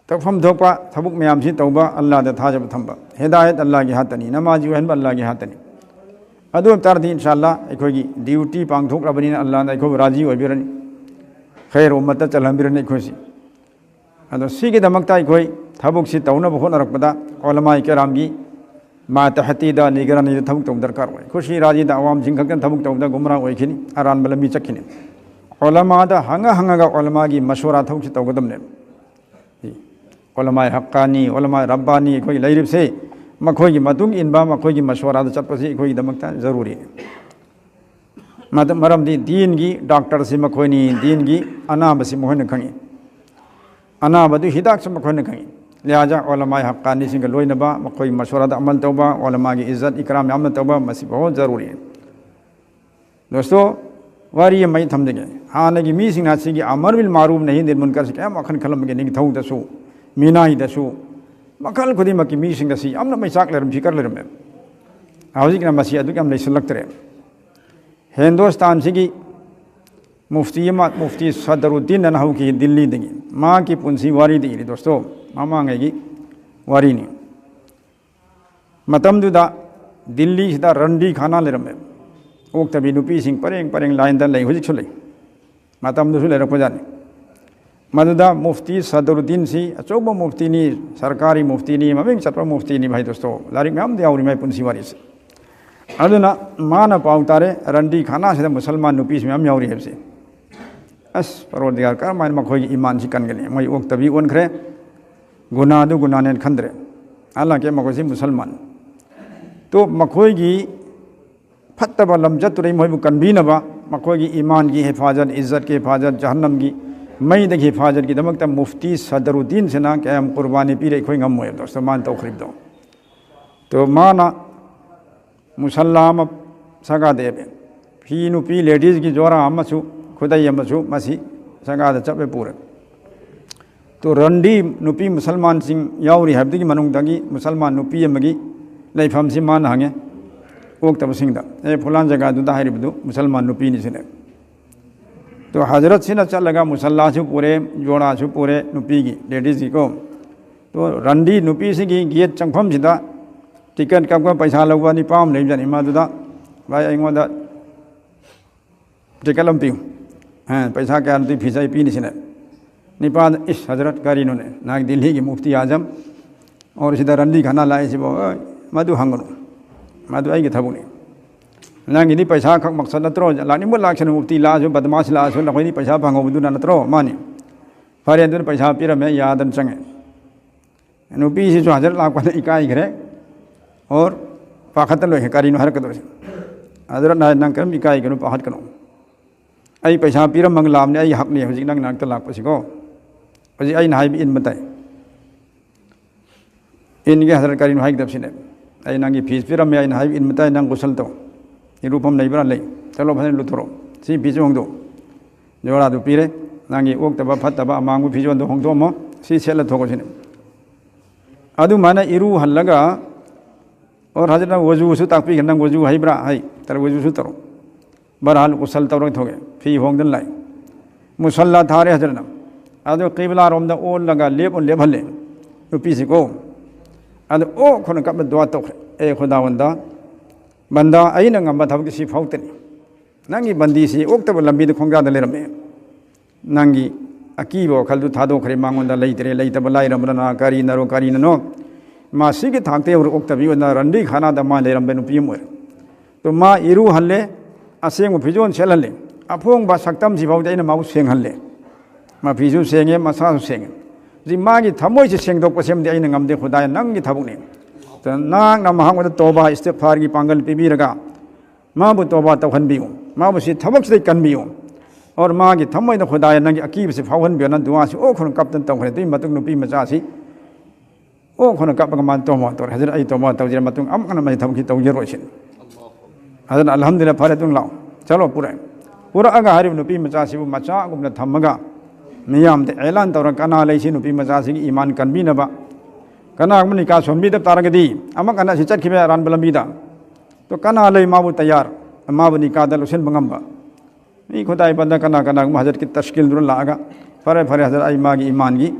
ꯇꯧꯐꯝ ꯊꯣꯛꯄ ꯊꯕꯛ ꯃꯌꯥꯝꯁꯤ ꯇꯧꯕ, ꯑꯜꯂꯥꯍꯗ ꯊꯥꯖꯕ ꯊꯝꯕ꯫ ꯍꯤꯗꯥꯌꯠ ꯑꯜꯂꯥꯍꯒꯤ ꯍꯥꯠꯇꯅꯤ, ꯅꯃꯥꯖꯤ ꯑꯣꯏꯍꯟꯕ ꯑꯜꯂꯥꯍꯒꯤ ꯍꯥꯠꯇꯅꯤ꯫ ꯑꯗꯨ ꯑꯣꯏꯕ ꯇꯥꯔꯗꯤ ꯏꯟꯁꯥ ꯑꯜꯂꯥꯍ ꯑꯩꯈꯣꯏꯒꯤ ꯗ꯭ꯌꯨꯇꯤ ꯄꯥꯡꯊꯣꯛꯂꯕꯅꯤꯅ ꯑꯜꯂꯥꯍꯅ ꯑꯩꯈꯣꯏꯕꯨ ꯔꯥꯖꯤ ꯑꯣꯏꯕꯤꯔꯅꯤ, ꯈꯩꯔ ꯎꯝꯃꯠꯇ ꯆꯜꯍꯟꯕꯤꯔꯅꯤ ꯑꯩꯈꯣꯏꯁꯤ꯫ ꯑꯗꯣ ꯁꯤꯒꯤꯗꯃꯛꯇ ꯑꯩꯈꯣꯏ ꯊꯕꯛꯁꯤ ꯇꯧꯅꯕ ꯍꯣꯠꯅꯔꯛꯄꯗ ꯎꯂꯃꯥꯏ ꯀꯤꯔꯥꯝꯒꯤ ꯃꯥꯇꯍꯇꯤꯗ ꯅꯤꯒꯔꯥꯅꯤꯗ ꯊꯕꯛ ꯇꯧꯕ ꯗꯔꯀꯥꯔ ꯑꯣꯏ꯫ ꯈꯨꯁꯤ ꯔꯥꯖꯤꯗ ꯑꯋꯥꯝꯁꯤꯡ ꯈꯛꯇꯅ ꯊꯕꯛ ꯇꯧꯕꯗ ꯒꯨꯝꯔꯥ ꯑꯣꯏꯈꯤꯅꯤ, ꯑꯔꯥꯟꯕ ꯂꯝꯕꯤ ꯆꯠꯈꯤꯅꯤ꯫ ꯎꯂꯃꯥꯗ ꯍꯪꯉ ꯍꯪꯉꯒ ꯎꯂꯃꯥꯒꯤ ꯃꯁꯣꯔꯥ ꯊꯕꯛꯁꯤ ꯇꯧꯒꯗꯕꯅꯦꯕ꯫ ꯎꯂꯃꯥꯏ ꯍꯛꯀꯥꯅꯤ, ꯎꯂꯃꯥꯏ ꯔꯕꯥꯅꯤ ꯑꯩꯈꯣꯏꯒꯤ ꯂꯩꯔꯤꯕꯁꯦ, ꯃꯈꯣꯏꯒꯤ ꯃꯇꯨꯡ ꯏꯟꯕ, ꯃꯈꯣꯏꯒꯤ ꯃꯁꯣꯔꯥꯗ ꯆꯠꯄꯁꯤ ꯑꯩꯈꯣꯏꯒꯤꯗꯃꯛꯇ ꯖꯔꯨꯔꯤꯅꯤ꯫ ꯃꯗ-, ꯃꯔꯝꯗꯤ ꯗꯤꯟꯒꯤ ꯗꯥꯛꯇꯔꯁꯤ ꯃꯈꯣꯏꯅꯤ, ꯗꯤꯟꯒꯤ ꯑꯅꯥꯕꯁꯤ ꯃꯈꯣꯏꯅ ꯈꯪꯉꯤ, ꯑꯅꯥꯕꯗꯨ ꯍꯤꯗꯥꯛꯁꯨ ꯃꯈꯣꯏꯅ ꯈꯪꯉꯤ꯫ ꯂꯤꯍꯥꯖꯥ ꯎꯂꯃꯥꯏ ꯍꯛꯀꯥꯅꯤꯁꯤꯡꯒ ꯂꯣꯏꯅꯕ, ꯃꯈꯣꯏꯒꯤ ꯃꯁꯣꯔꯥꯗ ꯑꯃꯜ ꯇꯧꯕ, ꯎꯂꯃꯥꯒꯤ ꯏꯖꯠ ꯏꯀ꯭ꯔꯥꯝ ꯌꯥꯝꯅ ꯇꯧꯕ, ꯃꯁꯤ ꯕꯍꯨꯠ ꯖꯔꯨꯔꯤ꯫ ꯗꯣꯁꯇꯣ, ꯋꯥꯔꯤ ꯑꯃ ꯑꯩ ꯊꯝꯖꯒꯦ꯫ ꯍꯥꯟꯅꯒꯤ ꯃꯤꯁꯤꯡꯅ ꯁꯤꯒꯤ ꯑꯃꯔ ꯕꯤꯜ ꯃꯥꯔꯨꯐ ꯅꯍꯤ ꯑꯅꯤꯜ ꯃꯨꯟꯀꯔꯁꯤ ꯀꯌꯥꯝ ꯋꯥꯈꯜ ꯈꯜꯂꯝꯕꯒꯦ ꯅꯤꯡꯊꯧꯗꯁꯨ, ꯃꯤꯅꯥꯏꯗꯁꯨ, ꯃꯈꯜ ꯈꯨꯗꯤꯡꯃꯛꯀꯤ ꯃꯤꯁꯤꯡꯗ ꯁꯤ ꯌꯥꯝꯅ ꯃꯩꯆꯥꯛ ꯂꯩꯔꯝ, ꯐꯤꯀꯔ ꯂꯩꯔꯝꯃꯦ꯫ ꯍꯧꯖꯤꯛꯅ ꯃꯁꯤ ꯑꯗꯨꯛ ꯌꯥꯝ ꯂꯩꯁꯤꯜꯂꯛꯇ꯭ꯔꯦ꯫ ꯍꯤꯟꯗꯨꯁꯇꯥꯟꯁꯤꯒꯤ ꯃꯨꯐꯇꯤ ꯑꯃ, ꯃꯨꯐꯇꯤ ꯁꯗꯔꯨꯗꯤꯟ ꯑꯅ ꯍꯧꯈꯤ ꯗꯤꯜꯂꯤꯗꯒꯤ꯫ ꯃꯍꯥꯛꯀꯤ ꯄꯨꯟꯁꯤ ꯋꯥꯔꯤꯗ ꯏꯔꯤ ꯗꯣꯁꯇꯣ, ꯃꯃꯥꯡꯉꯩꯒꯤ ꯋꯥꯔꯤꯅꯤ꯫ ꯃꯇꯝꯗꯨꯗ ꯗꯤꯜꯂꯤꯁꯤꯗ ꯔꯟꯗꯤ ꯈꯥꯅꯥ ꯂꯩꯔꯝꯃꯦ꯫ ꯑꯣꯛꯇꯕꯤ ꯅꯨꯄꯤꯁꯤꯡ ꯄꯔꯦꯡ ꯄꯔꯦꯡ ꯂꯥꯏꯟꯗ ꯂꯩ, ꯍꯧꯖꯤꯛꯁꯨ ꯂꯩ꯫ ꯃꯇꯝꯗꯨꯁꯨ ꯂꯩꯔꯛꯄꯖꯥꯠꯅꯤ꯫ ꯃꯗꯨꯗ ꯃꯨꯐꯇꯤ ꯁꯗꯔꯨꯗꯤꯟꯁꯤ ꯑꯆꯧꯕ ꯃꯨꯐꯇꯤꯅꯤ, ꯁꯔꯀꯥꯔꯤ ꯃꯨꯐꯇꯤꯅꯤ, ꯃꯃꯤꯡ ꯆꯠꯄ ꯃꯨꯐꯇꯤꯅꯤ ꯚꯥꯏ ꯗꯣꯁꯇꯣ꯫ ꯂꯥꯏꯔꯤꯛ ꯃꯌꯥꯝꯗ ꯌꯥꯎꯔꯤ ꯃꯥꯏ ꯄꯨꯟꯁꯤ ꯋꯥꯔꯤꯁꯦ꯫ ꯑꯗꯨꯅ ꯃꯥꯅ ꯄꯥꯎ ꯇꯥꯔꯦ, ꯔꯟꯗꯤ ꯈꯥꯅꯥꯁꯤꯗ ꯃꯨꯁꯜꯃꯥꯟ ꯅꯨꯄꯤꯁꯨ ꯃꯌꯥꯝ ꯌꯥꯎꯔꯤ ꯍꯥꯏꯕꯁꯦ꯫ ꯑꯁ, ꯄꯔꯣꯔꯗꯤꯒꯥꯔ, ꯀꯔꯝꯍꯥꯏꯅ ꯃꯈꯣꯏꯒꯤ ꯏꯃꯥꯟꯁꯤ ꯀꯟꯒꯅꯤ? ꯃꯣꯏ ꯑꯣꯛꯇꯕꯤ ꯑꯣꯟꯈ꯭ꯔꯦ, ꯒꯨꯅꯥꯗꯨ ꯒꯨꯅꯥꯅꯦꯅ ꯈꯟꯗ꯭ꯔꯦ꯫ ꯍꯥꯂꯥꯡꯀꯤ ꯃꯈꯣꯏꯁꯤ ꯃꯨꯁꯜꯃꯥꯟ꯫ ꯇꯣ ꯃꯈꯣꯏꯒꯤ ꯐꯠꯇꯕ ꯂꯝꯆꯠꯇꯨꯗꯩ ꯃꯈꯣꯏꯕꯨ ꯀꯟꯕꯤꯅꯕ, ꯃꯈꯣꯏꯒꯤ ꯏꯃꯥꯟꯒꯤ ꯍꯤꯐꯥꯖꯠ, ꯏꯖꯠꯀꯤ ꯍꯤꯐꯥꯖꯠ, ꯖꯍꯟꯅꯝꯒꯤ ꯃꯩꯗꯒꯤ ꯍꯤꯐꯥꯖꯠꯀꯤꯗꯃꯛꯇ ꯃꯨꯐꯇꯤ ꯁꯗꯔꯨꯗꯤꯟꯁꯤꯅ ꯀꯌꯥꯝ ꯀꯨꯔꯕꯥꯅꯤ ꯄꯤꯔꯦ ꯑꯩꯈꯣꯏ ꯉꯝꯃꯣꯏ꯫ ꯗꯣꯁꯇꯣ, ꯃꯥꯅ ꯇꯧꯈ꯭ꯔꯤꯕꯗꯣ꯫ ꯇꯣ ꯃꯥꯅ ꯃꯨꯁꯜꯂꯥ ꯑꯃ ꯁꯒꯥꯗ ꯌꯦꯞꯄꯦ꯫ ꯐꯤ ꯅꯨꯄꯤ ꯂꯦꯗꯤꯁꯀꯤ ꯖꯣꯔꯥ ꯑꯃꯁꯨ, ꯈꯨꯗꯩ ꯑꯃꯁꯨ ꯃꯁꯤ ꯁꯒꯥꯗ ꯆꯠꯂꯦ ꯄꯨꯔꯦ꯫ ꯇꯣ ꯔꯟꯗꯤ ꯅꯨꯄꯤ ꯃꯨꯁꯜꯃꯥꯟꯁꯤꯡ ꯌꯥꯎꯔꯤ ꯍꯥꯏꯕꯗꯨꯒꯤ ꯃꯅꯨꯡꯗꯒꯤ ꯃꯨꯁꯜꯃꯥꯟ ꯅꯨꯄꯤ ꯑꯃꯒꯤ ꯂꯩꯐꯝꯁꯤ ꯃꯥꯅ ꯍꯪꯉꯦ ꯑꯣꯛꯇꯕꯁꯤꯡꯗ, "ꯑꯦ, ꯐꯨꯂꯥꯟ ꯖꯒꯥꯗꯨꯗ ꯍꯥꯏꯔꯤꯕꯗꯨ ꯃꯨꯁꯜꯃꯥꯟ ꯅꯨꯄꯤꯅꯤ ꯁꯤꯅꯦ?" ꯇꯣ ꯍꯖꯔꯠꯁꯤꯅ ꯆꯠꯂꯒ ꯃꯨꯁꯜꯂꯥꯁꯨ ꯄꯨꯔꯦ, ꯖꯣꯔꯥꯁꯨ ꯄꯨꯔꯦ, ꯅꯨꯄꯤꯒꯤ, ꯂꯦꯗꯤꯁꯀꯤꯀꯣ꯫ ꯇꯣ ꯔꯟꯗꯤ ꯅꯨꯄꯤꯁꯤꯒꯤ ꯒꯦꯠ ꯆꯪꯐꯝꯁꯤꯗ ꯇꯤꯀꯦꯠ ꯀꯛꯄ, ꯄꯩꯁꯥ ꯂꯧꯕ ꯅꯤꯄꯥ ꯑꯃ ꯂꯩꯕꯖꯥꯠꯅꯤ꯫ ꯃꯗꯨꯗ, "ꯚꯥꯏ, ꯑꯩꯉꯣꯟꯗ ꯇꯤꯀꯦꯠ ꯑꯃ ꯄꯤꯌꯨ"꯫ "ꯑ, ꯄꯩꯁꯥ ꯀꯌꯥꯅꯣ? ꯇꯨ ꯐꯤꯁ ꯑꯩ ꯄꯤꯅꯤ" ꯁꯤꯅꯦ꯫ ꯅꯤꯄꯥꯗ, "ꯏꯁ ꯍꯖꯔꯠ, ꯀꯔꯤꯅꯣꯅꯦ? ꯅꯍꯥꯛ ꯗꯤꯜꯂꯤꯒꯤ ꯃꯨꯐꯇꯤ ꯑꯥꯖꯝ ꯑꯣꯔ ꯁꯤꯗ ꯔꯟꯗꯤ ꯈꯥꯅꯥ ꯂꯥꯛꯏꯁꯤꯕꯣ?" "ꯑꯣꯏ, ꯃꯗꯨ ꯍꯪꯒꯅꯨ, ꯃꯗꯨ ꯑꯩꯒꯤ ꯊꯕꯛꯅꯤ꯫ ꯅꯪꯒꯤꯗꯤ ꯄꯩꯁꯥ ꯈꯛ ꯃꯛꯁꯠ ꯅꯠꯇ꯭ꯔꯣ? ꯂꯥꯛꯅꯤꯡꯕ ꯂꯥꯛꯁꯅꯨ, ꯃꯨꯐꯇꯤ ꯂꯥꯛꯑꯁꯨ, ꯕꯗꯃꯥꯁ ꯂꯥꯛꯑꯁꯨ, ꯅꯈꯣꯏꯗꯤ ꯄꯩꯁꯥ ꯐꯪꯍꯧꯕꯗꯨꯅ ꯅꯠꯇ꯭ꯔꯣ?" "ꯃꯥꯅꯤ"꯫ ꯐꯔꯦ, ꯑꯗꯨꯅ ꯄꯩꯁꯥ ꯄꯤꯔꯝꯃꯦ, ꯌꯥꯗꯅ ꯆꯪꯉꯦ꯫ ꯅꯨꯄꯤꯁꯤꯁꯨ ꯍꯖꯔꯠ ꯂꯥꯛꯄꯗ ꯏꯀꯥꯏꯈ꯭ꯔꯦ꯫ ꯑꯣꯔ ꯄꯥꯈꯠꯇ ꯂꯣꯏꯈ꯭ꯔꯦ, ꯀꯔꯤꯅꯣ ꯍꯥꯏꯔꯛꯀꯗꯧꯔꯤꯁꯦ? ꯍꯖꯔꯠꯅ ꯍꯥꯏ, "ꯅꯪ ꯀꯔꯤꯝ ꯏꯀꯥꯏꯒꯅꯨ, ꯄꯥꯈꯠꯀꯅꯨ꯫ ꯑꯩ ꯄꯩꯁꯥ ꯄꯤꯔꯝꯃꯒ ꯂꯥꯛꯑꯕꯅꯤ, ꯑꯩꯒꯤ ꯍꯛꯅꯤ ꯍꯧꯖꯤꯛ ꯅꯪ ꯅꯥꯛꯇ ꯂꯥꯛꯄꯁꯤꯀꯣ꯫ ꯍꯧꯖꯤꯛ ꯑꯩꯅ ꯍꯥꯏꯕ ꯏꯟꯕ ꯇꯥꯏ"꯫ "ꯏꯟꯒꯦ ꯍꯖꯔꯠ, ꯀꯔꯤꯅꯣ ꯍꯥꯏꯒꯗꯕꯁꯤꯅꯦ? ꯑꯩ ꯅꯪꯒꯤ ꯐꯤꯁ ꯄꯤꯔꯝꯃꯦ, ꯑꯩꯅ ꯍꯥꯏꯕ ꯏꯟꯕ ꯇꯥꯏ, ꯅꯪ ꯒꯨꯁꯜ ꯇꯧ꯫ ꯏꯔꯨꯐꯝ ꯂꯩꯕ꯭ꯔꯥ? ꯂꯩ꯫ ꯆꯠꯂꯣ, ꯐꯖꯅ ꯂꯨꯊꯣꯔꯛꯑꯣ꯫ ꯁꯤ ꯐꯤꯁꯨ ꯍꯣꯡꯗꯣꯛꯑꯣ꯫ ꯖꯣꯔꯥꯗꯨ ꯄꯤꯔꯦ, ꯅꯪꯒꯤ ꯑꯣꯛꯇꯕ ꯐꯠꯇꯕ ꯑꯃꯥꯡꯕ ꯐꯤꯖꯣꯜꯗꯣ ꯍꯣꯡꯗꯣꯛꯑꯝꯃꯣ"꯫ ꯁꯤ ꯁꯦꯠꯂ ꯊꯣꯛꯄꯁꯤꯅꯤ꯫ ꯑꯗꯨꯃꯥꯏꯅ ꯏꯔꯨ ꯍꯜꯂꯒ, ꯑꯣꯔ ꯍꯖꯔꯠꯅ ꯋꯖꯨꯁꯨ ꯇꯥꯛꯄꯤꯈ꯭ꯔꯦ, "ꯅꯪ ꯋꯖꯨ ꯍꯩꯕ꯭ꯔꯥ?" ꯍꯩ꯫ ꯇꯔ ꯋꯖꯨꯁꯨ ꯇꯧꯔꯣ꯫ ꯕꯔꯍꯥꯜ ꯎꯁꯜ ꯇꯧꯔꯒ ꯊꯣꯛꯑꯦ, ꯐꯤ ꯍꯣꯡꯗꯅ ꯂꯥꯛꯑꯦ꯫ ꯃꯨꯁꯜꯂꯥ ꯊꯥꯔꯦ ꯍꯖꯔꯠꯅ꯫ ꯑꯗꯨ ꯀꯤꯕꯂꯥꯔꯣꯝꯗ ꯑꯣꯜꯂꯒ ꯂꯦꯞ ꯂꯦꯞꯍꯜꯂꯦ ꯅꯨꯄꯤꯁꯤꯀꯣ꯫ ꯑꯗꯨ ꯑꯣ ꯈꯣꯟ ꯀꯞꯅ ꯗꯨꯋꯥ ꯇꯧꯈ꯭ꯔꯦ, "ꯑꯦ ꯈꯨꯗꯥꯋꯟꯗ, ꯕꯟꯗꯥ, ꯑꯩꯅ ꯉꯝꯕ ꯊꯕꯛꯇꯤ ꯁꯤ ꯐꯥꯎꯇꯅꯤ꯫ ꯅꯪꯒꯤ ꯕꯟꯗꯤꯁꯤ ꯑꯣꯛꯇꯕ ꯂꯝꯕꯤꯗ ꯈꯣꯡꯖꯥꯗ ꯂꯩꯔꯝꯃꯦ꯫ ꯅꯪꯒꯤ ꯑꯀꯤꯕ ꯋꯥꯈꯜꯗꯨ ꯊꯥꯗꯣꯛꯈ꯭ꯔꯦ, ꯃꯉꯣꯟꯗ ꯂꯩꯇ꯭ꯔꯦ, ꯂꯩꯇꯕ ꯂꯥꯏꯔꯕꯅ ꯀꯔꯤꯅꯔꯣ ꯀꯔꯤꯅꯅꯣ, ꯃꯥ ꯁꯤꯒꯤ ꯊꯥꯛꯇ ꯌꯧꯔꯛ ꯑꯣꯛꯇꯕꯤ ꯑꯣꯏꯅ ꯔꯟꯗꯤ ꯈꯥꯅꯥꯗ ꯃꯥ ꯂꯩꯔꯝꯕ ꯅꯨꯄꯤ ꯑꯃ ꯑꯣꯏꯔꯦ"꯫ ꯇꯣ ꯃꯥ ꯏꯔꯨꯍꯜꯂꯦ, ꯑꯁꯦꯡꯕ ꯐꯤꯖꯣꯜ ꯁꯦꯠꯍꯜꯂꯦ, ꯑꯐꯣꯡꯕ ꯁꯛꯇꯝꯁꯤ ꯐꯥꯎꯗꯤ ꯑꯩꯅ ꯃꯥꯕꯨ ꯁꯦꯡꯍꯜꯂꯦ꯫ ꯃꯐꯤꯁꯨ ꯁꯦꯡꯉꯦ, ꯃꯁꯥꯁꯨ ꯁꯦꯡꯉꯦ꯫ ꯍꯧꯖꯤꯛ ꯃꯥꯒꯤ ꯊꯃꯣꯏꯁꯦ ꯁꯦꯡꯗꯣꯛꯄꯁꯤꯃꯗꯤ ꯑꯩꯅ ꯉꯝꯗꯦ, ꯈꯨꯗꯥꯌꯥ, ꯅꯪꯒꯤ ꯊꯕꯛꯅꯤ꯫ ꯑꯗꯨꯅ ꯅꯍꯥꯛꯅ ꯃꯍꯥꯛꯉꯣꯟꯗ ꯇꯣꯕꯥ ꯏꯁꯇꯤꯐꯥꯔꯒꯤ ꯄꯥꯡꯒꯜ ꯄꯤꯕꯤꯔꯒ ꯃꯥꯕꯨ ꯇꯣꯕꯥ ꯇꯧꯍꯟꯕꯤꯌꯨ, ꯃꯥꯕꯨ ꯁꯤ ꯊꯕꯛꯁꯤꯗꯩ ꯀꯟꯕꯤꯌꯨ꯫ ꯑꯣꯔ ꯃꯥꯒꯤ ꯊꯃꯣꯏꯗ, "ꯈꯨꯗꯥꯌꯥ, ꯅꯪꯒꯤ ꯑꯀꯤꯕꯁꯤ ꯐꯥꯎꯍꯟꯕꯤꯌꯨꯅ" ꯗꯨꯋꯥꯁꯤ ꯑꯣ ꯈꯨꯔꯨꯝ ꯀꯞꯇꯅ ꯇꯧꯈ꯭ꯔꯦ꯫ ꯑꯗꯨꯒꯤ ꯃꯇꯨꯡ ꯅꯨꯄꯤ ꯃꯆꯥꯁꯤ ꯑꯣ ꯈꯨꯔꯨꯝ ꯀꯞꯄꯒ ꯃꯥꯅ ꯇꯣꯕꯥ ꯇꯧꯔꯦ, "ꯍꯖꯔꯠ, ꯑꯩ ꯇꯣꯕꯥ ꯇꯧꯖꯔꯦ, ꯃꯇꯨꯡ ꯑꯃꯨꯛ ꯍꯟꯅ ꯃꯁꯤ ꯊꯕꯛꯁꯤ ꯇꯧꯖꯔꯣꯏ" ꯁꯤꯅꯤ꯫ ꯑꯗꯨꯅ "ꯑꯜꯍꯝꯗꯨꯂꯤꯜꯂꯥꯍ, ꯐꯔꯦ, ꯑꯗꯨꯝ ꯂꯥꯛꯑꯣ, ꯆꯠꯂꯣ", ꯄꯨꯔꯛꯑꯦ꯫ ꯄꯨꯔꯛꯑꯒ ꯍꯥꯏꯔꯤꯕ ꯅꯨꯄꯤ ꯃꯆꯥꯁꯤꯕꯨ ꯃꯆꯥꯒꯨꯝꯅ ꯊꯝꯃꯒ ꯃꯤꯌꯥꯝꯗ ꯑꯦꯂꯥꯟ ꯇꯧꯔꯒ, "ꯀꯅꯥ ꯂꯩ ꯁꯤ ꯅꯨꯄꯤ ꯃꯆꯥꯁꯤꯒꯤ ꯏꯃꯥꯟ ꯀꯟꯕꯤꯅꯕ? ꯀꯅꯥꯒꯨꯝꯕ ꯅꯤꯀꯥ ꯁꯣꯟꯕꯤꯗꯕ ꯇꯥꯔꯒꯗꯤ ꯑꯃꯨꯛ ꯍꯟꯅ ꯑꯁꯤ ꯆꯠꯈꯤꯕ ꯌꯥꯏ ꯑꯔꯥꯟꯕ ꯂꯝꯕꯤꯗ꯫ ꯇꯣ ꯀꯅꯥ ꯂꯩ ꯃꯥꯕꯨ ꯇꯌꯥꯔ, ꯃꯥꯕꯨ ꯅꯤꯀꯥꯗ ꯂꯧꯁꯤꯟꯕ ꯉꯝꯕ?" ꯃꯤ ꯈꯨꯗꯥꯏ ꯄꯟꯗ ꯀꯅꯥ ꯀꯅꯥꯒꯨꯝꯕ ꯍꯖꯔꯠꯀꯤ ꯇꯁꯀꯤꯜꯗꯨꯅ ꯂꯥꯛꯑꯒ, "ꯐꯔꯦ, ꯐꯔꯦ ꯍꯖꯔꯠ, ꯑꯩ ꯃꯥꯒꯤ ꯏꯃꯥꯟꯒꯤ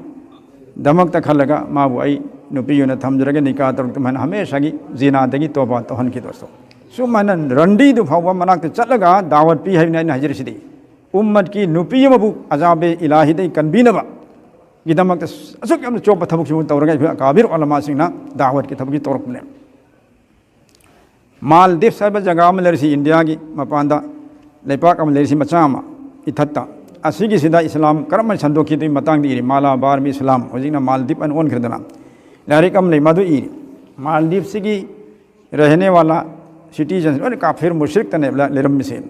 ꯗꯃꯛꯇ ꯈꯜꯂꯒ ꯃꯥꯕꯨ ꯑꯩ ꯅꯨꯄꯤ ꯑꯣꯏꯅ ꯊꯝꯖꯔꯒꯦ, ꯅꯤꯀꯥ ꯇꯧꯔꯛꯇꯕ" ꯍꯥꯏꯅ ꯍꯃꯦꯁꯥꯒꯤ ꯖꯤꯅꯥꯗꯒꯤ ꯇꯣꯕꯥ ꯇꯧꯍꯟꯈꯤ꯫ ꯗꯣꯁꯇꯣ, ꯁꯨꯃꯥꯏꯅ ꯔꯟꯗꯤꯗꯨ ꯐꯥꯎꯕ ꯃꯅꯥꯛꯇ ꯆꯠꯂꯒ ꯗꯥꯋꯠ ꯄꯤ ꯍꯥꯏꯕꯅꯤ ꯑꯩꯅ ꯍꯥꯏꯖꯔꯤꯁꯤꯗꯤ꯫ ꯎꯝꯃꯠꯀꯤ ꯅꯨꯄꯤ ꯑꯃꯕꯨ ꯑꯖꯥꯕꯦ ꯏꯂꯥꯍꯤꯗꯒꯤ ꯀꯟꯕꯤꯅꯕꯒꯤꯗꯃꯛꯇ ꯑꯁꯨꯛ ꯌꯥꯝꯅ ꯆꯣꯞꯄ ꯊꯕꯛꯁꯤꯕꯨ ꯇꯧꯔꯒ ꯑꯩꯈꯣꯏ ꯑꯀꯥꯕꯤꯔ ꯎꯂꯃꯥꯁꯤꯡꯅ ꯗꯥꯋꯠꯀꯤ ꯊꯕꯛꯁꯤ ꯇꯧꯔꯛꯄꯅꯦ꯫ ꯃꯥꯜꯗꯤꯞꯁ ꯍꯥꯏꯕ ꯖꯒꯥ ꯑꯃ ꯂꯩꯔꯤꯁꯤ, ꯏꯟꯗꯤꯌꯥꯒꯤ ꯃꯄꯥꯟꯗ ꯂꯩꯄꯥꯛ ꯑꯃ ꯂꯩꯔꯤꯁꯤ, ꯃꯆꯥ ꯑꯃ, ꯏꯊꯠꯇ꯫ ꯑꯁꯤꯒꯤꯁꯤꯗ ꯏꯁꯂꯥꯝ ꯀꯔꯝꯅ ꯁꯟꯗꯣꯛꯈꯤꯗꯨꯒꯤ ꯃꯇꯥꯡꯗ ꯏꯔꯤ, ꯃꯥꯂꯥꯕꯥꯔ ꯃꯤ ꯏꯁꯂꯥꯝ, ꯍꯧꯖꯤꯛꯅ ꯃꯥꯜꯗꯤꯞ ꯑꯅ ꯑꯣꯟꯈ꯭ꯔꯦꯗꯅ꯫ ꯂꯥꯏꯔꯤꯛ ꯑꯃ ꯂꯩ, ꯃꯗꯨ ꯏꯔꯤ꯫ ꯃꯥꯜꯗꯤꯞꯁꯤꯒꯤ ꯔꯍꯅꯦꯋꯥꯂꯥ, ꯁꯤꯇꯤꯖꯟ ꯂꯣꯏꯅ ꯀꯥꯐꯤꯔ ꯃꯨꯁ꯭ꯔꯤꯛꯇꯅꯦꯕ ꯂꯩꯔꯝꯃꯤꯁꯦ꯫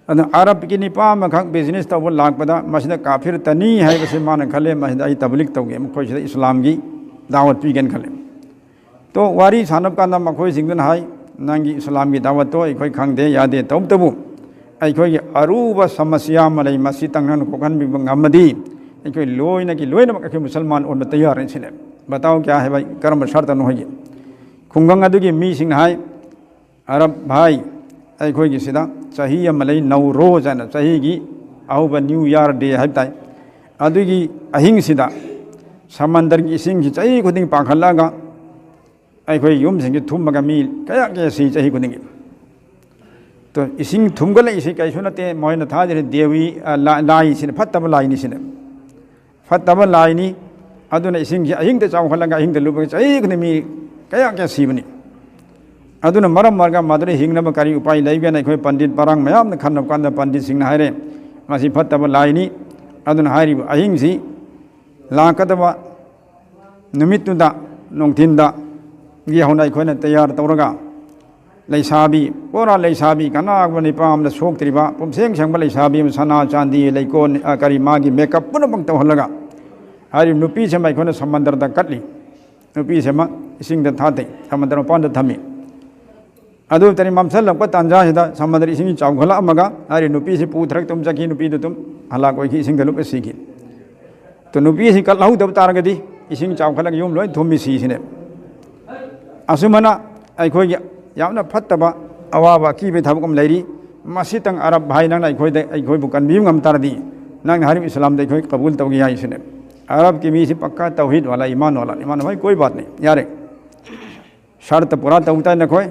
ꯑꯗꯨꯅ ꯑꯔꯕꯀꯤ ꯅꯤꯄꯥ ꯑꯃꯈꯛ ꯕꯤꯖꯤꯅꯦꯁ ꯇꯧꯕ ꯂꯥꯛꯄꯗ, ꯃꯁꯤꯗ ꯀꯥꯐꯤꯔ ꯇꯅꯤ ꯍꯥꯏꯕꯁꯤ ꯃꯥꯅ ꯈꯜꯂꯦ, "ꯃꯁꯤꯗ ꯑꯩ ꯇꯕꯂꯤꯛ ꯇꯧꯒꯦ, ꯃꯈꯣꯏꯁꯤꯗ ꯏꯁꯂꯥꯝꯒꯤ ꯗꯥꯋꯠ ꯄꯤꯒꯦꯅ" ꯈꯜꯂꯦ꯫ ꯇꯣ, ꯋꯥꯔꯤ ꯁꯥꯟꯅꯕ ꯀꯥꯟꯗ ꯃꯈꯣꯏꯁꯤꯡꯗꯨꯅ ꯍꯥꯏ, "ꯅꯪꯒꯤ ꯏꯁꯂꯥꯝꯒꯤ ꯗꯥꯋꯠꯇꯣ ꯑꯩꯈꯣꯏ ꯈꯪꯗꯦ, ꯌꯥꯗꯦ, ꯇꯧꯕꯇꯕꯨ ꯑꯩꯈꯣꯏꯒꯤ ꯑꯔꯨꯕ ꯁꯃꯁ꯭ꯌꯥ ꯑꯃ ꯂꯩ, ꯃꯁꯤꯇꯪ ꯅꯪꯅ ꯀꯣꯛꯍꯟꯕꯤꯕ ꯉꯝꯃꯗꯤ ꯑꯩꯈꯣꯏ ꯂꯣꯏꯅꯒꯤ ꯂꯣꯏꯅꯃꯛ ꯑꯩꯈꯣꯏ ꯃꯨꯁꯜꯃꯥꯟ ꯑꯣꯟꯕ ꯇꯌꯥꯔꯅꯤ ꯁꯤꯅꯦ꯫ ꯕꯇꯥꯎ ꯀꯌꯥ ꯍꯥꯏꯕ, ꯀꯔꯝꯕ ꯁꯔꯇꯅꯣ ꯍꯥꯏꯒꯦ? ꯈꯨꯡꯒꯪ ꯑꯗꯨꯒꯤ ꯃꯤꯁꯤꯡꯅ ꯍꯥꯏ, "ꯑꯔꯕ ꯚꯥꯏ, ꯑꯩꯈꯣꯏꯒꯤꯁꯤꯗ ꯆꯍꯤ ꯑꯃ ꯂꯩ, ꯅꯧꯔꯣꯖ ꯍꯥꯏꯅ, ꯆꯍꯤꯒꯤ ꯑꯍꯧꯕ ꯅ꯭ꯌꯨ ꯌꯥꯔ ꯗꯦ ꯍꯥꯏꯕ ꯇꯥꯏ꯫ ꯑꯗꯨꯒꯤ ꯑꯍꯤꯡꯁꯤꯗ ꯁꯃꯟꯗꯔꯒꯤ ꯏꯁꯤꯡꯁꯤ ꯆꯍꯤ ꯈꯨꯗꯤꯡ ꯄꯥꯡꯈꯠꯂꯛꯑꯒ ꯑꯩꯈꯣꯏ ꯌꯨꯝꯁꯤꯡꯁꯤ ꯊꯨꯝꯃꯒ ꯃꯤ ꯀꯌꯥ ꯀꯌꯥ ꯁꯤ ꯆꯍꯤ ꯈꯨꯗꯤꯡꯒꯤ꯫ ꯇꯣ, ꯏꯁꯤꯡ ꯊꯨꯝꯒꯠꯂꯛꯏꯁꯤ ꯀꯩꯁꯨ ꯅꯠꯇꯦ, ꯃꯣꯏꯅ ꯊꯥꯖꯔꯤ ꯗꯦꯋꯤ, ꯑ, ꯂꯥ-, ꯂꯥꯏꯁꯤꯅ, ꯐꯠꯇꯕ ꯂꯥꯏꯅꯤ ꯁꯤꯅꯦ꯫ ꯐꯠꯇꯕ ꯂꯥꯏꯅꯤ꯫ ꯑꯗꯨꯅ ꯏꯁꯤꯡꯁꯤ ꯑꯍꯤꯡꯗ ꯆꯥꯎꯈꯠꯂꯒ ꯑꯍꯤꯡꯗ ꯂꯨꯞꯄꯒ ꯆꯍꯤ ꯈꯨꯗꯤꯡ ꯃꯤ ꯀꯌꯥ ꯀꯌꯥ ꯁꯤꯕꯅꯤ꯫ ꯑꯗꯨꯅ ꯃꯔꯝ ꯑꯣꯏꯔꯒ ꯃꯗꯨꯗ ꯍꯤꯡꯅꯕ ꯀꯔꯤ ꯎꯄꯥꯏ ꯂꯩꯒꯦꯅ ꯑꯩꯈꯣꯏ ꯄꯟꯗꯤꯠ ꯄꯔꯥꯡ ꯃꯌꯥꯝꯅ ꯈꯟꯅꯕ ꯀꯥꯟꯗ ꯄꯟꯗꯤꯠꯁꯤꯡꯅ ꯍꯥꯏꯔꯦ, ꯃꯁꯤ ꯐꯠꯇꯕ ꯂꯥꯏꯅꯤ꯫ ꯑꯗꯨꯅ ꯍꯥꯏꯔꯤꯕ ꯑꯍꯤꯡꯁꯤ ꯂꯥꯛꯀꯗꯕ ꯅꯨꯃꯤꯠꯇꯨꯗ ꯅꯨꯡꯊꯤꯟꯗꯒꯤ ꯍꯧꯅ ꯑꯩꯈꯣꯏꯅ ꯇꯌꯥꯔ ꯇꯧꯔꯒ ꯂꯩꯁꯥꯕꯤ, ꯄꯨꯔꯥ ꯂꯩꯁꯥꯕꯤ, ꯀꯅꯥꯒꯨꯝꯕ ꯅꯤꯄꯥ ꯑꯃꯗ ꯁꯣꯛꯇ꯭ꯔꯤꯕ, ꯄꯨꯝꯁꯦꯡ ꯁꯦꯡꯕ ꯂꯩꯁꯥꯕꯤ ꯑꯃ, ꯁꯅꯥ, ꯆꯥꯟꯗꯤ, ꯂꯩꯀꯣꯟ, ꯑ, ꯀꯔꯤ, ꯃꯥꯒꯤ ꯃꯦꯀꯞ ꯄꯨꯝꯅꯃꯛ ꯇꯧꯍꯜꯂꯒ, ꯍꯥꯏꯔꯤꯕ ꯅꯨꯄꯤꯁꯤꯃ ꯑꯩꯈꯣꯏꯅ ꯁꯃꯟꯗꯔꯗ ꯀꯠꯂꯤ꯫ ꯅꯨꯄꯤꯁꯤꯃ ꯏꯁꯤꯡꯗ ꯊꯥꯗꯩ, ꯁꯃꯟꯗꯔ ꯃꯄꯥꯟꯗ ꯊꯝꯃꯤ꯫ ꯑꯗꯨ ꯇꯔꯤ ꯃꯝꯁꯜꯂꯛꯄ ꯇꯥꯟꯖꯥꯁꯤꯗ ꯁꯃꯟꯗꯔ ꯏꯁꯤꯡ ꯆꯥꯎꯈꯠꯂꯛꯑꯝꯃꯒ, ꯍꯥꯏꯔꯤꯕ ꯅꯨꯄꯤꯁꯤ ꯄꯨꯊꯔꯛꯇꯨꯝ ꯆꯠꯈꯤ, ꯅꯨꯄꯤꯗꯨ ꯑꯗꯨꯝ ꯍꯂꯥꯛ ꯑꯣꯏꯈꯤ, ꯏꯁꯤꯡꯗ ꯂꯨꯞꯂ ꯁꯤꯈꯤ꯫ ꯑꯗꯨ ꯅꯨꯄꯤꯁꯤ ꯀꯠꯍꯧꯗꯕ ꯇꯥꯔꯒꯗꯤ ꯏꯁꯤꯡ ꯆꯥꯎꯈꯠꯂꯒ ꯌꯨꯝ ꯂꯣꯏ ꯊꯨꯝꯃꯤ ꯁꯤꯁꯤꯅꯦ꯫ ꯑꯁꯨꯝꯍꯥꯏꯅ ꯑꯩꯈꯣꯏꯒꯤ ꯌꯥꯝꯅ ꯐꯠꯇꯕ, ꯑꯋꯥꯕ, ꯑꯀꯤꯕꯒꯤ ꯊꯕꯛ ꯑꯃ ꯂꯩꯔꯤ꯫ ꯃꯁꯤꯇꯪ ꯑꯔꯕ ꯚꯥꯏ, ꯅꯪꯅ ꯑꯩꯈꯣꯏꯗ, ꯑꯩꯈꯣꯏꯕꯨ ꯀꯟꯕꯤꯕ ꯉꯝ ꯇꯥꯔꯗꯤ, ꯅꯪꯅ ꯍꯥꯏꯔꯤꯕ ꯏꯁꯂꯥꯝꯗ ꯑꯩꯈꯣꯏ ꯀꯕꯨꯜ ꯇꯧꯒꯦ ꯍꯥꯏꯁꯤꯅꯦ꯫ ꯑꯔꯕꯀꯤ ꯃꯤꯁꯤ ꯄꯛꯀꯥ ꯇꯧꯍꯤꯗ ꯋꯥꯂꯥ, ꯏꯃꯥꯟ ꯋꯥꯂꯥ, ꯏꯃꯥꯟ ꯚꯥꯏ, ꯀꯣꯏ ꯕꯥꯠ ꯅꯍꯤ, ꯌꯥꯔꯦ꯫ ꯁꯔꯇ ꯄꯨꯔꯥ ꯇꯧ ꯇꯥꯏ ꯅꯈꯣꯏ,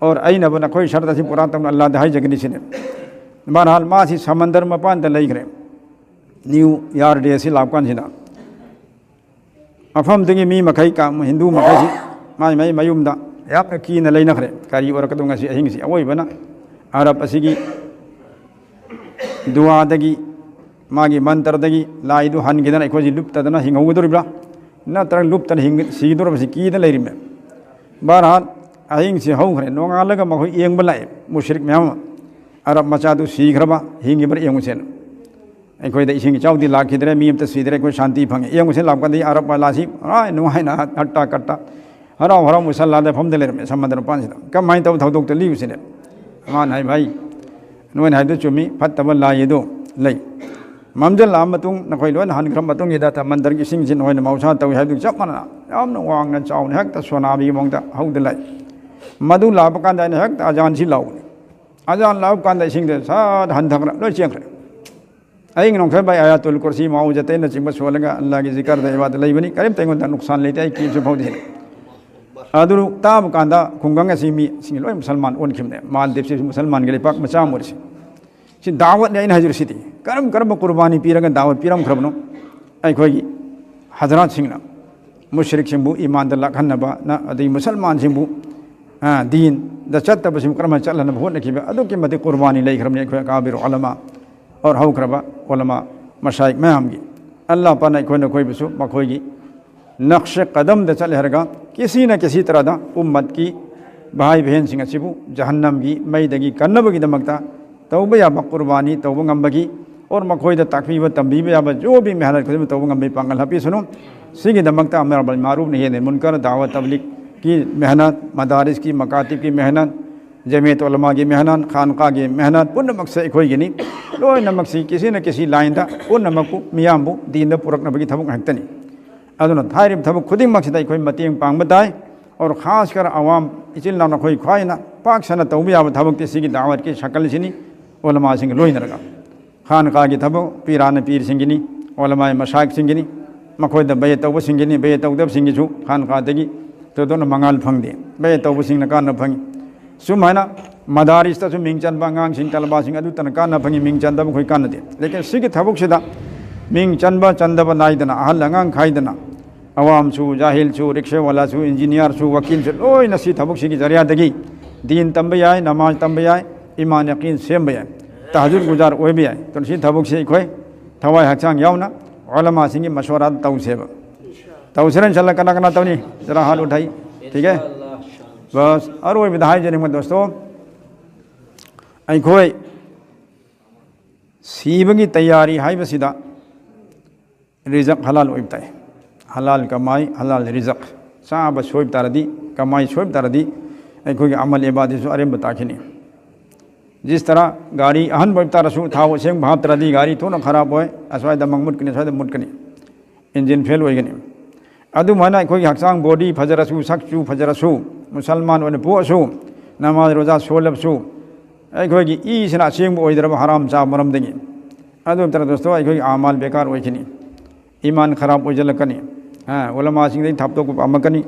ꯑꯣꯔ ꯑꯩꯅꯕꯨ ꯅꯈꯣꯏ ꯁꯔꯇ ꯑꯁꯤ ꯄꯨꯔꯥ ꯇꯧꯅ ꯑꯜꯂꯥꯗ ꯍꯥꯏꯖꯒꯅꯤ ꯁꯤꯅꯦ꯫ ꯕꯍꯔꯍꯥꯜ, ꯃꯥꯁꯤ ꯁꯃꯟꯗꯔ ꯃꯄꯥꯟꯗ ꯂꯩꯈ꯭ꯔꯦ꯫ ꯅ꯭ꯌꯨ ꯌꯥꯔ ꯗꯦ ꯑꯁꯤ ꯂꯥꯛꯄ ꯀꯥꯟꯁꯤꯗ ꯃꯐꯝꯗꯨꯒꯤ ꯃꯤ ꯃꯈꯩ, ꯀ-, ꯍꯤꯟꯗꯨ ꯃꯈꯩꯁꯤ ꯃꯥꯏ ꯃꯥꯏ ꯃꯌꯨꯝꯗ ꯌꯥꯝꯅ ꯀꯤꯅ ꯂꯩꯅꯈ꯭ꯔꯦ꯫ ꯀꯔꯤ ꯑꯣꯏꯔꯛꯀꯗꯧ ꯉꯁꯤ ꯑꯍꯤꯡꯁꯤ? ꯑꯋꯣꯏꯕꯅ ꯑꯔꯕ ꯑꯁꯤꯒꯤ ꯗꯨꯋꯥꯗꯒꯤ, ꯃꯥꯒꯤ ꯃꯟꯇ꯭ꯔꯗꯒꯤ ꯂꯥꯏꯗꯨ ꯍꯟꯈꯤꯗꯅ ꯑꯩꯈꯣꯏꯁꯤ ꯂꯨꯞꯇꯗꯅ ꯍꯤꯡꯍꯧꯒꯗꯧꯔꯤꯕ꯭ꯔꯥ? ꯅꯠꯇ꯭ꯔꯒ ꯂꯨꯞꯇꯅ ꯍꯤꯡ-, ꯁꯤꯒꯗꯧꯔꯕꯁꯤ ꯀꯤꯗꯅ ꯂꯩꯔꯤꯕꯅꯦ꯫ ꯕꯍꯔꯍꯥꯜ, ꯑꯍꯤꯡꯁꯤ ꯍꯧꯈ꯭ꯔꯦ꯫ ꯅꯣꯡꯉꯥꯜꯂꯒ ꯃꯈꯣꯏ ꯌꯦꯡꯕ ꯂꯥꯛꯑꯦ, ꯃꯨꯁ꯭ꯔꯤꯛ ꯃꯌꯥꯝ ꯑꯃ꯫ ꯑꯔꯕ ꯃꯆꯥꯗꯨ ꯁꯤꯈ꯭ꯔꯕ, ꯍꯤꯡꯉꯤꯕ꯭ꯔꯥ ꯌꯦꯡꯉꯨꯁꯦꯅ꯫ ꯑꯩꯈꯣꯏꯗ ꯏꯁꯤꯡ ꯏꯆꯥꯎꯗꯤ ꯂꯥꯛꯈꯤꯗ꯭ꯔꯦ, ꯃꯤ ꯑꯝꯇ ꯁꯤꯗ꯭ꯔꯦ, ꯑꯩꯈꯣꯏ ꯁꯥꯟꯇꯤ ꯐꯪꯉꯦ꯫ ꯌꯦꯡꯉꯨꯁꯦ ꯂꯥꯛꯄꯗꯤ ꯑꯔꯕ ꯋꯥꯂꯥꯁꯤ ꯍꯔꯥꯎ ꯅꯨꯡꯉꯥꯏꯅ ꯍꯠꯇꯥ ꯀꯠꯇ ꯍꯔꯥꯎ ꯍꯔꯥꯎ ꯃꯨꯁꯜꯂꯥꯗ ꯐꯝꯗ ꯂꯩꯔꯝꯃꯦ ꯁꯃꯨꯗ꯭ꯔ ꯃꯄꯥꯟꯁꯤꯗ꯫ ꯀꯃꯥꯏꯅ ꯇꯧꯕ ꯊꯧꯗꯣꯛꯇꯣ ꯂꯤꯌꯨꯁꯤꯅꯦ꯫ ꯃꯥꯅ ꯍꯥꯏ, "ꯚꯥꯏ, ꯅꯣꯏꯅ ꯍꯥꯏꯗꯣ ꯆꯨꯝꯃꯤ, ꯐꯠꯇꯕ ꯂꯥꯏ ꯑꯗꯣ ꯂꯩ꯫ ꯃꯝꯁꯤꯜꯂꯛꯑ ꯃꯇꯨꯡ, ꯅꯈꯣꯏ ꯂꯣꯏꯅ ꯍꯟꯈ꯭ꯔ ꯃꯇꯨꯡꯁꯤꯗ ꯃꯟꯗꯔꯒꯤ ꯏꯁꯤꯡꯁꯤ ꯅꯈꯣꯏꯅ ꯃꯍꯧꯁꯥ ꯇꯧꯏ ꯍꯥꯏꯕꯗꯨ ꯆꯞ ꯃꯥꯟꯅꯅ ꯌꯥꯝꯅ ꯋꯥꯡꯅ ꯆꯥꯎꯅ ꯍꯦꯛꯇ ꯁꯣꯅꯥꯕꯤꯒꯤ ꯃꯑꯣꯡꯗ ꯍꯧꯗ ꯂꯥꯛꯏ꯫ ꯃꯗꯨ ꯂꯥꯛꯄ ꯀꯥꯟꯗ ꯑꯩꯅ ꯍꯦꯛꯇ ꯑꯖꯥꯟꯁꯤ ꯂꯥꯎꯕꯅꯤ꯫ ꯑꯖꯥꯟ ꯂꯥꯎꯕ ꯀꯥꯟꯗ ꯏꯁꯤꯡꯗ ꯁꯠ ꯍꯟꯊꯈ꯭ꯔꯦ, ꯂꯣꯏ ꯆꯦꯟꯈ꯭ꯔꯦ꯫ ꯑꯩꯒꯤ ꯅꯣꯡꯊꯥꯏ ꯚꯥꯏ ꯑꯌꯥꯇꯨꯜ ꯀꯨꯔꯁꯤ, ꯃꯥꯎꯖꯇꯩꯅꯆꯤꯡꯕ ꯁꯣꯜꯂꯒ ꯑꯜꯂꯥꯒꯤ ꯖꯤꯀꯔꯗ ꯏꯕꯥꯗ ꯂꯩꯕꯅꯤ꯫ ꯀꯔꯤꯝꯇ ꯑꯩꯉꯣꯟꯗ ꯅꯨꯛꯁꯥꯟ ꯂꯩꯇꯦ, ꯑꯩ ꯀꯤꯕꯁꯨ ꯐꯥꯎꯗꯦ꯫ ꯑꯗꯨ ꯇꯥꯕ ꯀꯥꯟꯗ ꯈꯨꯡꯒꯪ ꯑꯁꯤ ꯃꯤꯁꯤꯡ ꯂꯣꯏ ꯃꯨꯁꯜꯃꯥꯟ ꯑꯣꯟꯈꯤꯕꯅꯦ꯫ ꯃꯥꯜꯗꯤꯞꯁꯤ ꯃꯨꯁꯜꯃꯥꯟꯒꯤ ꯂꯩꯄꯥꯛ ꯃꯆꯥ ꯑꯃ ꯑꯣꯏꯔꯤꯁꯤ꯫ ꯁꯤ ꯗꯥꯋꯠꯅꯤ ꯑꯩꯅ ꯍꯥꯏꯖꯔꯤꯁꯤꯗꯤ꯫ ꯀꯔꯝ ꯀꯔꯝꯕ ꯀꯨꯔꯕꯥꯅꯤ ꯄꯤꯔꯒ ꯗꯥꯋꯠ ꯄꯤꯔꯝꯈ꯭ꯔꯕꯅꯣ? ꯑꯩꯈꯣꯏꯒꯤ ꯍꯖꯔꯥꯠꯁꯤꯡꯅ ꯃꯨꯁ꯭ꯔꯤꯛꯁꯤꯡꯕꯨ ꯏꯃꯥꯟꯗ ꯂꯥꯛꯍꯟꯅꯕ, ꯅ-, ꯑꯗꯩ ꯃꯨꯁꯜꯃꯥꯟꯁꯤꯡꯕꯨ, ꯑ, ꯗꯤꯟꯗ ꯆꯠꯇꯕꯁꯤꯡꯕꯨ ꯀꯔꯝꯍꯥꯏꯅ ꯆꯠꯍꯟꯅꯕ ꯍꯣꯠꯅꯈꯤꯕ? ꯑꯗꯨꯛꯀꯤ ꯃꯇꯤꯛ ꯀꯨꯔꯕꯥꯅꯤ ꯂꯩꯈ꯭ꯔꯕꯅꯤ ꯑꯩꯈꯣꯏ ꯑꯀꯥꯕꯤꯔ ꯎꯂꯃꯥ, ꯑꯣꯔ ꯍꯧꯈ꯭ꯔꯕ ꯎꯂꯃꯥ ꯃꯁꯥꯏꯛ ꯃꯌꯥꯝꯒꯤ꯫ ꯑꯜꯂꯥ ꯄꯥꯛꯅ ꯑꯩꯈꯣꯏ ꯅꯈꯣꯏꯕꯨꯁꯨ ꯃꯈꯣꯏꯒꯤ ꯅꯛꯁꯦ ꯀꯗꯝꯗ ꯆꯠꯂꯦ ꯍꯥꯏꯔꯒ, ꯀꯤꯁꯤꯅ ꯀꯤꯁꯤ ꯇꯔꯥꯗ ꯎꯝꯃꯠꯀꯤ ꯚꯥꯏ ꯕꯍꯦꯟꯁꯤꯡ ꯑꯁꯤꯕꯨ ꯖꯍꯟꯅꯝꯒꯤ ꯃꯩꯗꯒꯤ ꯀꯟꯅꯕꯒꯤꯗꯃꯛꯇ ꯇꯧꯕ ꯌꯥꯕ ꯀꯨꯔꯕꯥꯅꯤ ꯇꯧꯕ ꯉꯝꯕꯒꯤ, ꯑꯣꯔ ꯃꯈꯣꯏꯗ ꯇꯥꯛꯄꯤꯕ ꯇꯝꯕꯤꯕ ꯌꯥꯕ ꯖꯣ ꯚꯤ ꯃꯦꯍꯅꯠ ꯈꯨꯗꯤꯡꯃꯛ ꯇꯧꯕ ꯉꯝꯕꯒꯤ ꯄꯥꯡꯒꯜ ꯍꯥꯞꯄꯤꯁꯅꯨ꯫ ꯁꯤꯒꯤꯗꯃꯛꯇ ꯑꯃꯔ ꯑꯃꯔ ꯃꯥꯔꯨꯐ ꯅꯍꯤ ꯑꯅꯤꯜ ꯃꯨꯟꯀꯔ, ꯗꯥꯋꯠ ꯇꯕꯂꯤꯒꯀꯤ ꯃꯦꯍꯅꯠ, ꯃꯗꯥꯔꯤꯁꯀꯤ ꯃꯀꯥꯇꯤꯕꯀꯤ ꯃꯦꯍꯅꯠ, ꯖꯃꯤꯌꯠ ꯎꯂꯃꯥꯒꯤ ꯃꯦꯍꯅꯠ, ꯈꯥꯟꯀꯥꯒꯤ ꯃꯦꯍꯅꯠ ꯄꯨꯝꯅꯃꯛꯁꯦ ꯑꯩꯈꯣꯏꯒꯤꯅꯤ꯫ ꯂꯣꯏꯅꯃꯛꯁꯤ ꯀꯤꯁꯤꯅ ꯀꯤꯁꯤ ꯂꯥꯏꯟꯗ ꯄꯨꯝꯅꯃꯛꯄꯨ ꯃꯤꯌꯥꯝꯕꯨ ꯗꯤꯟꯗ ꯄꯨꯔꯛꯅꯕꯒꯤ ꯊꯕꯛ ꯉꯥꯛꯇꯅꯤ꯫ ꯑꯗꯨꯅ ꯍꯥꯏꯔꯤꯕ ꯊꯕꯛ ꯈꯨꯗꯤꯡꯃꯛꯁꯤꯗ ꯑꯩꯈꯣꯏ ꯃꯇꯦꯡ ꯄꯥꯡꯕ ꯇꯥꯏ꯫ ꯑꯣꯔ ꯈꯥꯁ ꯀꯔ ꯑꯋꯥꯝ, ꯏꯆꯤꯜ ꯏꯅꯥꯎ ꯅꯈꯣꯏ ꯈ꯭ꯋꯥꯏꯅ ꯄꯥꯛ ꯁꯟꯅ ꯇꯧꯕ ꯌꯥꯕ ꯊꯕꯛꯇꯤ ꯁꯤꯒꯤ ꯗꯥꯋꯠꯀꯤ ꯁꯀꯜꯁꯤꯅꯤ, ꯎꯂꯃꯥꯁꯤꯡꯒ ꯂꯣꯏꯅꯔꯒ꯫ ꯈꯥꯟꯀꯥꯒꯤ ꯊꯕꯛ ꯄꯤꯔꯥꯅ ꯄꯤꯔꯤꯁꯤꯡꯒꯤꯅꯤ, ꯎꯂꯃꯥꯏ ꯃꯁꯥꯏꯛꯁꯤꯡꯒꯤꯅꯤ, ꯃꯈꯣꯏꯗ ꯕꯌꯦ ꯇꯧꯕꯁꯤꯡꯒꯤꯅꯤ, ꯕꯌꯦ ꯇꯧꯗꯕꯁꯤꯡꯒꯤꯁꯨ ꯈꯥꯟꯀꯥꯗꯒꯤ ꯊꯣꯏꯗꯣꯛꯅ ꯃꯉꯥꯜ ꯐꯪꯗꯦ꯫ ꯕꯌꯦ ꯇꯧꯕꯁꯤꯡꯅ ꯀꯥꯟꯅꯕ ꯐꯪꯉꯤ꯫ ꯁꯨꯃꯥꯏꯅ ꯃꯗꯥꯔꯤꯁꯇꯁꯨ ꯃꯤꯡ ꯆꯟꯕ ꯑꯉꯥꯡꯁꯤꯡ, ꯇꯂꯕꯥꯁꯤꯡ ꯑꯗꯨꯇꯅ ꯀꯥꯟꯅꯕ ꯐꯪꯉꯤ, ꯃꯤꯡ ꯆꯟꯗꯕ ꯑꯩꯈꯣꯏ ꯀꯥꯟꯅꯗꯦ꯫ ꯂꯦꯀꯤꯟ ꯁꯤꯒꯤ ꯊꯕꯛꯁꯤꯗ ꯃꯤꯡ ꯆꯟꯕ ꯆꯟꯗꯕ ꯅꯥꯏꯗꯅ, ꯑꯍꯜ ꯑꯉꯥꯡ ꯈꯥꯏꯗꯅ, ꯑꯋꯥꯝꯁꯨ, ꯖꯥꯍꯤꯜꯁꯨ, ꯔꯤꯛꯁꯥꯋꯥꯂꯥꯁꯨ, ꯏꯟꯖꯤꯅꯤꯌꯥꯔꯁꯨ, ꯋꯀꯤꯜꯁꯨ, ꯂꯣꯏꯅ ꯁꯤ ꯊꯕꯛꯁꯤꯒꯤ ꯖꯔꯤꯌꯥꯗꯒꯤ ꯗꯤꯟ ꯇꯝꯕ ꯌꯥꯏ, ꯅꯃꯥꯖ ꯇꯝꯕ ꯌꯥꯏ, ꯏꯃꯥꯟ ꯌꯥꯀꯤꯟ ꯁꯦꯝꯕ ꯌꯥꯏ, ꯇꯍꯖꯨꯗ ꯒꯨꯖꯥꯔ ꯑꯣꯏꯕ ꯌꯥꯏ꯫ ꯑꯗꯨꯅ ꯁꯤ ꯊꯕꯛꯁꯤ ꯑꯩꯈꯣꯏ ꯊꯋꯥꯏ ꯍꯛꯆꯥꯡ ꯌꯥꯎꯅ ꯎꯂꯃꯥꯁꯤꯡꯒꯤ ꯃꯁꯣꯔꯥꯗ ꯇꯧꯁꯦꯕ꯫ ꯇꯧꯁꯤꯔ ꯏꯟꯁꯥꯜꯂꯥ, ꯀꯅꯥ ꯀꯅꯥ ꯇꯧꯅꯤ? ꯖꯔꯥ ꯍꯥꯠ ꯎꯊꯥꯏ꯫ ꯊꯤꯛ ꯍꯦ? ꯕꯁ, ꯑꯔꯣꯏꯕꯗ ꯍꯥꯏꯖꯅꯤꯡꯕ ꯗꯣꯁꯇꯣ, ꯑꯩꯈꯣꯏ ꯁꯤꯕꯒꯤ ꯇꯌꯥꯔꯤ ꯍꯥꯏꯕꯁꯤꯗ ꯔꯤꯖꯛ ꯍꯂꯥꯜ ꯑꯣꯏꯕ ꯇꯥꯏ꯫ ꯍꯂꯥꯜ ꯀꯃꯥꯏ, ꯍꯂꯥꯜ ꯔꯤꯖꯛ꯫ ꯆꯥꯕ ꯁꯣꯏꯕ ꯇꯥꯔꯗꯤ, ꯀꯃꯥꯏ ꯁꯣꯏꯕ ꯇꯥꯔꯗꯤ, ꯑꯩꯈꯣꯏꯒꯤ ꯑꯃꯜ ꯏꯕꯥꯗꯁꯨ ꯑꯔꯦꯝꯕ ꯇꯥꯈꯤꯅꯤ꯫ ꯖꯤꯁ ꯇꯔꯥ ꯒꯥꯔꯤ ꯑꯍꯟꯕ ꯑꯣꯏꯕ ꯇꯥꯔꯁꯨ ꯊꯥꯎ ꯑꯁꯦꯡꯕ ꯍꯥꯞꯇ꯭ꯔꯗꯤ ꯒꯥꯔꯤ ꯊꯨꯅ ꯈꯔꯥꯞ ꯑꯣꯏ, ꯑꯁ꯭ꯋꯥꯏꯗ ꯃꯪ ꯃꯨꯠꯀꯅꯤ, ꯑꯁ꯭ꯋꯥꯏꯗ ꯃꯨꯠꯀꯅꯤ, ꯏꯟꯖꯤꯟ ꯐꯦꯜ ꯑꯣꯏꯒꯅꯤ꯫ ꯑꯗꯨꯃꯥꯏꯅ ꯑꯩꯈꯣꯏꯒꯤ ꯍꯛꯆꯥꯡ ꯕꯣꯗꯤ ꯐꯖꯔꯁꯨ, ꯁꯛꯆꯨ ꯐꯖꯔꯁꯨ, ꯃꯨꯁꯜꯃꯥꯟ ꯑꯣꯏꯅ ꯄꯣꯛꯑꯁꯨ, ꯅꯃꯥꯖ ꯔꯣꯖꯥ ꯁꯣꯜꯂꯕꯁꯨ, ꯑꯩꯈꯣꯏꯒꯤ ꯏꯁꯤꯅ ꯑꯁꯦꯡꯕ ꯑꯣꯏꯗ꯭ꯔꯕ ꯍꯔꯥꯝ ꯆꯥꯕ ꯃꯔꯝꯗꯒꯤ꯫ ꯑꯗꯨ ꯅꯠꯇꯅ ꯗꯣꯁꯇꯣ, ꯑꯩꯈꯣꯏꯒꯤ ꯑꯃꯥꯜ ꯕꯦꯀꯥꯔ ꯑꯣꯏꯈꯤꯅꯤ, ꯏꯃꯥꯟ ꯈꯔꯥꯞ ꯑꯣꯏꯁꯤꯜꯂꯛꯀꯅꯤ꯫ ꯍꯥ, ꯎꯂꯃꯥꯁꯤꯡꯗꯒꯤ ꯊꯥꯞꯇꯣꯛꯄ ꯄꯥꯝꯃꯛꯀꯅꯤ,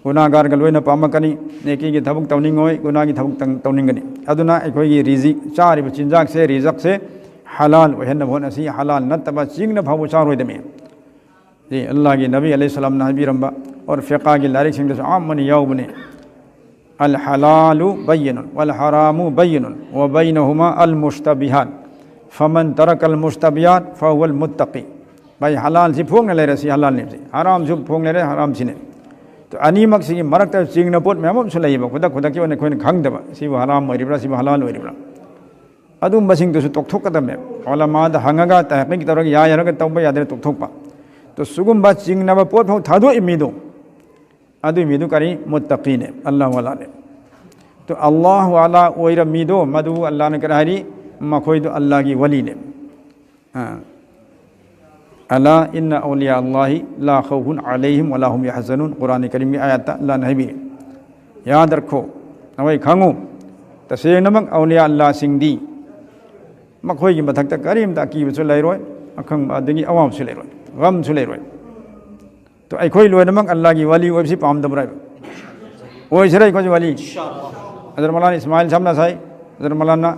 ꯒꯨꯅꯥꯒꯥꯔꯒ ꯂꯣꯏꯅ ꯄꯥꯝꯃꯛꯀꯅꯤ, ꯅꯦꯀꯤꯒꯤ ꯊꯕꯛ ꯇꯧꯅꯤꯡꯉꯣꯏ, ꯒꯨꯅꯥꯒꯤ ꯊꯕꯛ ꯇꯧꯅꯤꯡꯒꯅꯤ꯫ ꯑꯗꯨꯅ ꯑꯩꯈꯣꯏꯒꯤ ꯔꯤꯖꯤꯛ, ꯆꯥꯔꯤꯕ ꯆꯤꯟꯖꯥꯛꯁꯦ, ꯔꯤꯖꯛꯁꯦ ꯍꯂꯥꯜ ꯑꯣꯏꯍꯟꯅꯕ ꯍꯣꯠꯅꯁꯤ꯫ ꯍꯂꯥꯜ ꯅꯠꯇꯕ ꯆꯤꯡꯅ ꯐꯥꯎꯕ ꯆꯥꯔꯣꯏꯗꯕꯅꯤ꯫ ꯁꯤ ꯑꯜꯂꯥꯍꯒꯤ ꯅꯕꯤ ꯑꯂꯩꯍꯤ ꯁꯂꯥꯝꯅ ꯍꯥꯏꯕꯤꯔꯝꯕ, ꯑꯣꯔ ꯐꯤꯀꯥꯒꯤ ꯂꯥꯏꯔꯤꯛꯁꯤꯡꯗꯁꯨ ꯑꯌꯥꯝꯕꯅ ꯌꯥꯎꯕꯅꯤ꯫ "الحلال بين والحرام بين وبينهما المشتبهات، فمن ترك المشتبهات فهو المتقي"꯫ ꯚꯥꯏ, ꯍꯂꯥꯜꯁꯤ ꯐꯣꯡꯅ ꯂꯩꯔꯦ, ꯁꯤ ꯍꯂꯥꯜꯅꯤ꯫ ꯁꯤ ꯍꯔꯥꯝꯁꯨ ꯐꯣꯡ ꯂꯩꯔꯦ, ꯍꯔꯥꯝꯁꯤꯅꯤ꯫ ꯑꯗꯣ ꯑꯅꯤꯃꯛꯁꯤꯒꯤ ꯃꯔꯛꯇ ꯆꯤꯡꯅ ꯄꯣꯠ ꯃꯌꯥꯝ ꯑꯃꯁꯨ ꯂꯩꯌꯦꯕ, ꯈꯨꯗꯛ ꯈꯨꯗꯛꯀꯤ ꯑꯣꯏꯅ ꯑꯩꯈꯣꯏꯅ ꯈꯪꯗꯕ, ꯁꯤꯕꯨ ꯍꯔꯥꯝ ꯑꯣꯏꯔꯤꯕ꯭ꯔꯥ, ꯁꯤꯕꯨ ꯍꯂꯥꯜ ꯑꯣꯏꯔꯤꯕ꯭ꯔꯥ꯫ ꯑꯗꯨꯝꯕꯁꯤꯡꯗꯨꯁꯨ ꯇꯣꯛꯊꯣꯛꯀꯗꯕꯅꯦꯕ꯫ ꯎꯂꯃꯥꯗ ꯍꯪꯉꯒ, ꯇꯍꯀꯤꯛ ꯇꯧꯔꯒ, ꯌꯥꯏ ꯍꯥꯏꯔꯒ ꯇꯧꯕ, ꯌꯥꯗ꯭ꯔꯒ ꯇꯣꯛꯊꯣꯛꯄ꯫ ꯑꯗꯣ ꯁꯤꯒꯨꯝꯕ ꯆꯤꯡꯅꯕ ꯄꯣꯠ ꯐꯥꯎ ꯊꯥꯗꯣꯛꯏ ꯃꯤꯗꯣ, ꯑꯗꯨꯏ ꯃꯤꯗꯨ ꯀꯔꯤ? ꯃꯨꯠꯇꯀꯤꯅꯦ, ꯑꯜꯂꯥꯍ ꯋꯥꯂꯥꯅꯦ꯫ ꯑꯗꯣ ꯑꯜꯂꯥꯍ ꯋꯥꯂꯥ ꯑꯣꯏꯔ ꯃꯤꯗꯣ, ꯃꯗꯨ ꯑꯜꯂꯥꯍꯅ ꯀꯔꯤ ꯍꯥꯏꯔꯤ? ꯃꯈꯣꯏꯗꯣ ꯑꯜꯂꯥꯍꯒꯤ ꯋꯂꯤꯅꯦ꯫ ꯑꯥ꯫ "ألا إن أولياء الله لا خوف عليهم ولا هم يحزنون"꯫ ꯀꯨꯔꯥꯟ ꯀꯔꯤꯝꯒꯤ ꯑꯥꯌꯠꯇ ꯑꯜꯂꯥꯍꯅ ꯍꯥꯏꯕꯤꯔꯤ꯫ ꯌꯥꯗ ꯔꯈꯣ, ꯅꯈꯣꯏ ꯈꯪꯉꯨ, ꯇꯁꯦꯡꯅꯃꯛ ꯑꯧꯂꯤꯌꯥ ꯑꯜꯂꯥꯍꯁꯤꯡꯗꯤ ꯃꯈꯣꯏꯒꯤ ꯃꯊꯛꯇ ꯀꯔꯤꯝꯇ ꯑꯀꯤꯕꯁꯨ ꯂꯩꯔꯣꯏ, ꯑꯈꯪꯕ ꯑꯗꯒꯤ ꯑꯋꯥꯕꯁꯨ ꯂꯩꯔꯣꯏ, ꯒꯝꯁꯨ ꯂꯩꯔꯣꯏ꯫ ꯑꯗꯣ ꯑꯩꯈꯣꯏ ꯂꯣꯏꯅꯃꯛ ꯑꯜꯂꯥꯍꯒꯤ ꯋꯂꯤ ꯑꯣꯏꯕꯁꯤ ꯄꯥꯝꯗꯕ꯭ꯔꯥ ꯍꯥꯏꯕ? ꯑꯣꯏꯁꯤꯔꯥ ꯑꯩꯈꯣꯏꯁꯨ ꯋꯂꯤ? ꯍꯖꯔꯠ ꯃꯧꯂꯥꯅꯥ ꯏꯁꯃꯥꯏꯜ ꯁꯥꯍꯕꯅ ꯁꯥꯏ, ꯍꯖꯔꯠ ꯃꯧꯂꯥꯅꯥ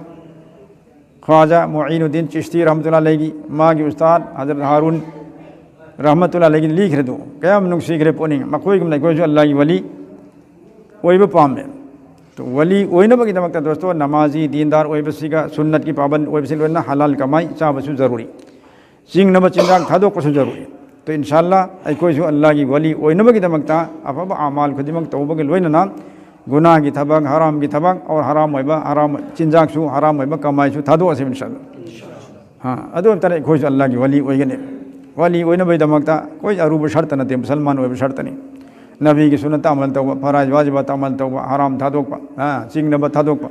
ꯈ꯭ꯋꯥꯖꯥ ꯃꯨꯏꯅꯨꯗꯗꯤꯟ ꯆꯤꯁꯇꯤ ꯔꯍꯃꯇꯨꯜꯂꯥꯍꯤ ꯑꯂꯩꯍꯤꯒꯤ, ꯃꯥꯒꯤ ꯎꯁꯇꯥꯗ ꯍꯖꯔꯠ ꯍꯥꯔꯨꯟ ꯔꯍꯃꯇꯨꯜꯂꯥꯍꯤ ꯑꯂꯩꯍꯤꯒꯤ ꯂꯤꯈ꯭ꯔꯦꯗꯣ, ꯀꯌꯥꯝ ꯅꯨꯡꯁꯤꯈ꯭ꯔꯦ ꯄꯣꯠꯅꯤꯡ꯫ ꯃꯈꯣꯏꯒꯨꯝꯅ ꯑꯩꯈꯣꯏꯁꯨ ꯑꯜꯂꯥꯍꯒꯤ ꯋꯂꯤ ꯑꯣꯏꯕ ꯄꯥꯝꯃꯦ꯫ ꯑꯗꯣ ꯋꯂꯤ ꯑꯣꯏꯅꯕꯒꯤꯗꯃꯛꯇ ꯗꯣꯁꯇꯣ, ꯅꯃꯥꯖꯤ, ꯗꯤꯟꯗꯥꯔ ꯑꯣꯏꯕꯁꯤꯒ, ꯁꯨꯟꯅꯠꯀꯤ ꯄꯥꯕꯟ ꯑꯣꯏꯕꯁꯤ ꯂꯣꯏꯅ ꯍꯂꯥꯜ ꯀꯃꯥꯏ ꯆꯥꯕꯁꯨ ꯖꯔꯨꯔꯤ꯫ ꯆꯤꯡꯅꯕ ꯆꯤꯟꯖꯥꯛ ꯊꯥꯗꯣꯛꯄꯁꯨ ꯖꯔꯨꯔꯤ꯫ ꯇꯣ ꯏꯟꯁꯥ ꯑꯜꯂꯥꯍ ꯑꯩꯈꯣꯏꯁꯨ ꯑꯜꯂꯥꯍꯒꯤ ꯋꯂꯤ ꯑꯣꯏꯅꯕꯒꯤꯗꯃꯛꯇ ꯑꯐꯕ ꯑꯃꯥꯜ ꯈꯨꯗꯤꯡꯃꯛ ꯇꯧꯕꯒꯤ ꯂꯣꯏꯅꯅ ꯒꯨꯅꯥꯒꯤ ꯊꯕꯛ, ꯍꯔꯥꯝꯒꯤ ꯊꯕꯛ, ꯑꯣꯔ ꯍꯔꯥꯝ ꯑꯣꯏꯕ, ꯍꯔꯥꯝ ꯆꯤꯟꯖꯥꯛꯁꯨ, ꯍꯔꯥꯝ ꯑꯣꯏꯕ ꯀꯃꯥꯏꯁꯨ ꯊꯥꯗꯣꯛꯑꯁꯤ ꯏꯟꯁꯥ ꯑꯜꯂꯥꯍ꯫ ꯍꯥ, ꯑꯗꯨ ꯑꯣꯏꯕ ꯇꯥꯔꯗꯤ ꯑꯩꯈꯣꯏꯁꯨ ꯑꯜꯂꯥꯍꯒꯤ ꯋꯂꯤ ꯑꯣꯏꯒꯅꯤ꯫ ꯋꯂꯤ ꯑꯣꯏꯅꯕꯒꯤꯗꯃꯛꯇ ꯑꯩꯈꯣꯏ ꯑꯔꯨꯕ ꯁꯔꯇ ꯅꯠꯇꯦ, ꯃꯨꯁꯜꯃꯥꯟ ꯑꯣꯏꯕ ꯁꯔꯇꯅꯤ꯫ ꯅꯕꯤꯒꯤ ꯁꯨꯟꯅꯠꯇ ꯑꯃꯜ ꯇꯧꯕ, ꯐꯔꯥꯏꯖ ꯋꯥꯖꯤꯕꯥꯠꯇ ꯑꯃꯜ ꯇꯧꯕ, ꯍꯔꯥꯝ ꯊꯥꯗꯣꯛꯄ, ꯍꯥ, ꯆꯤꯡꯅꯕ ꯊꯥꯗꯣꯛꯄ꯫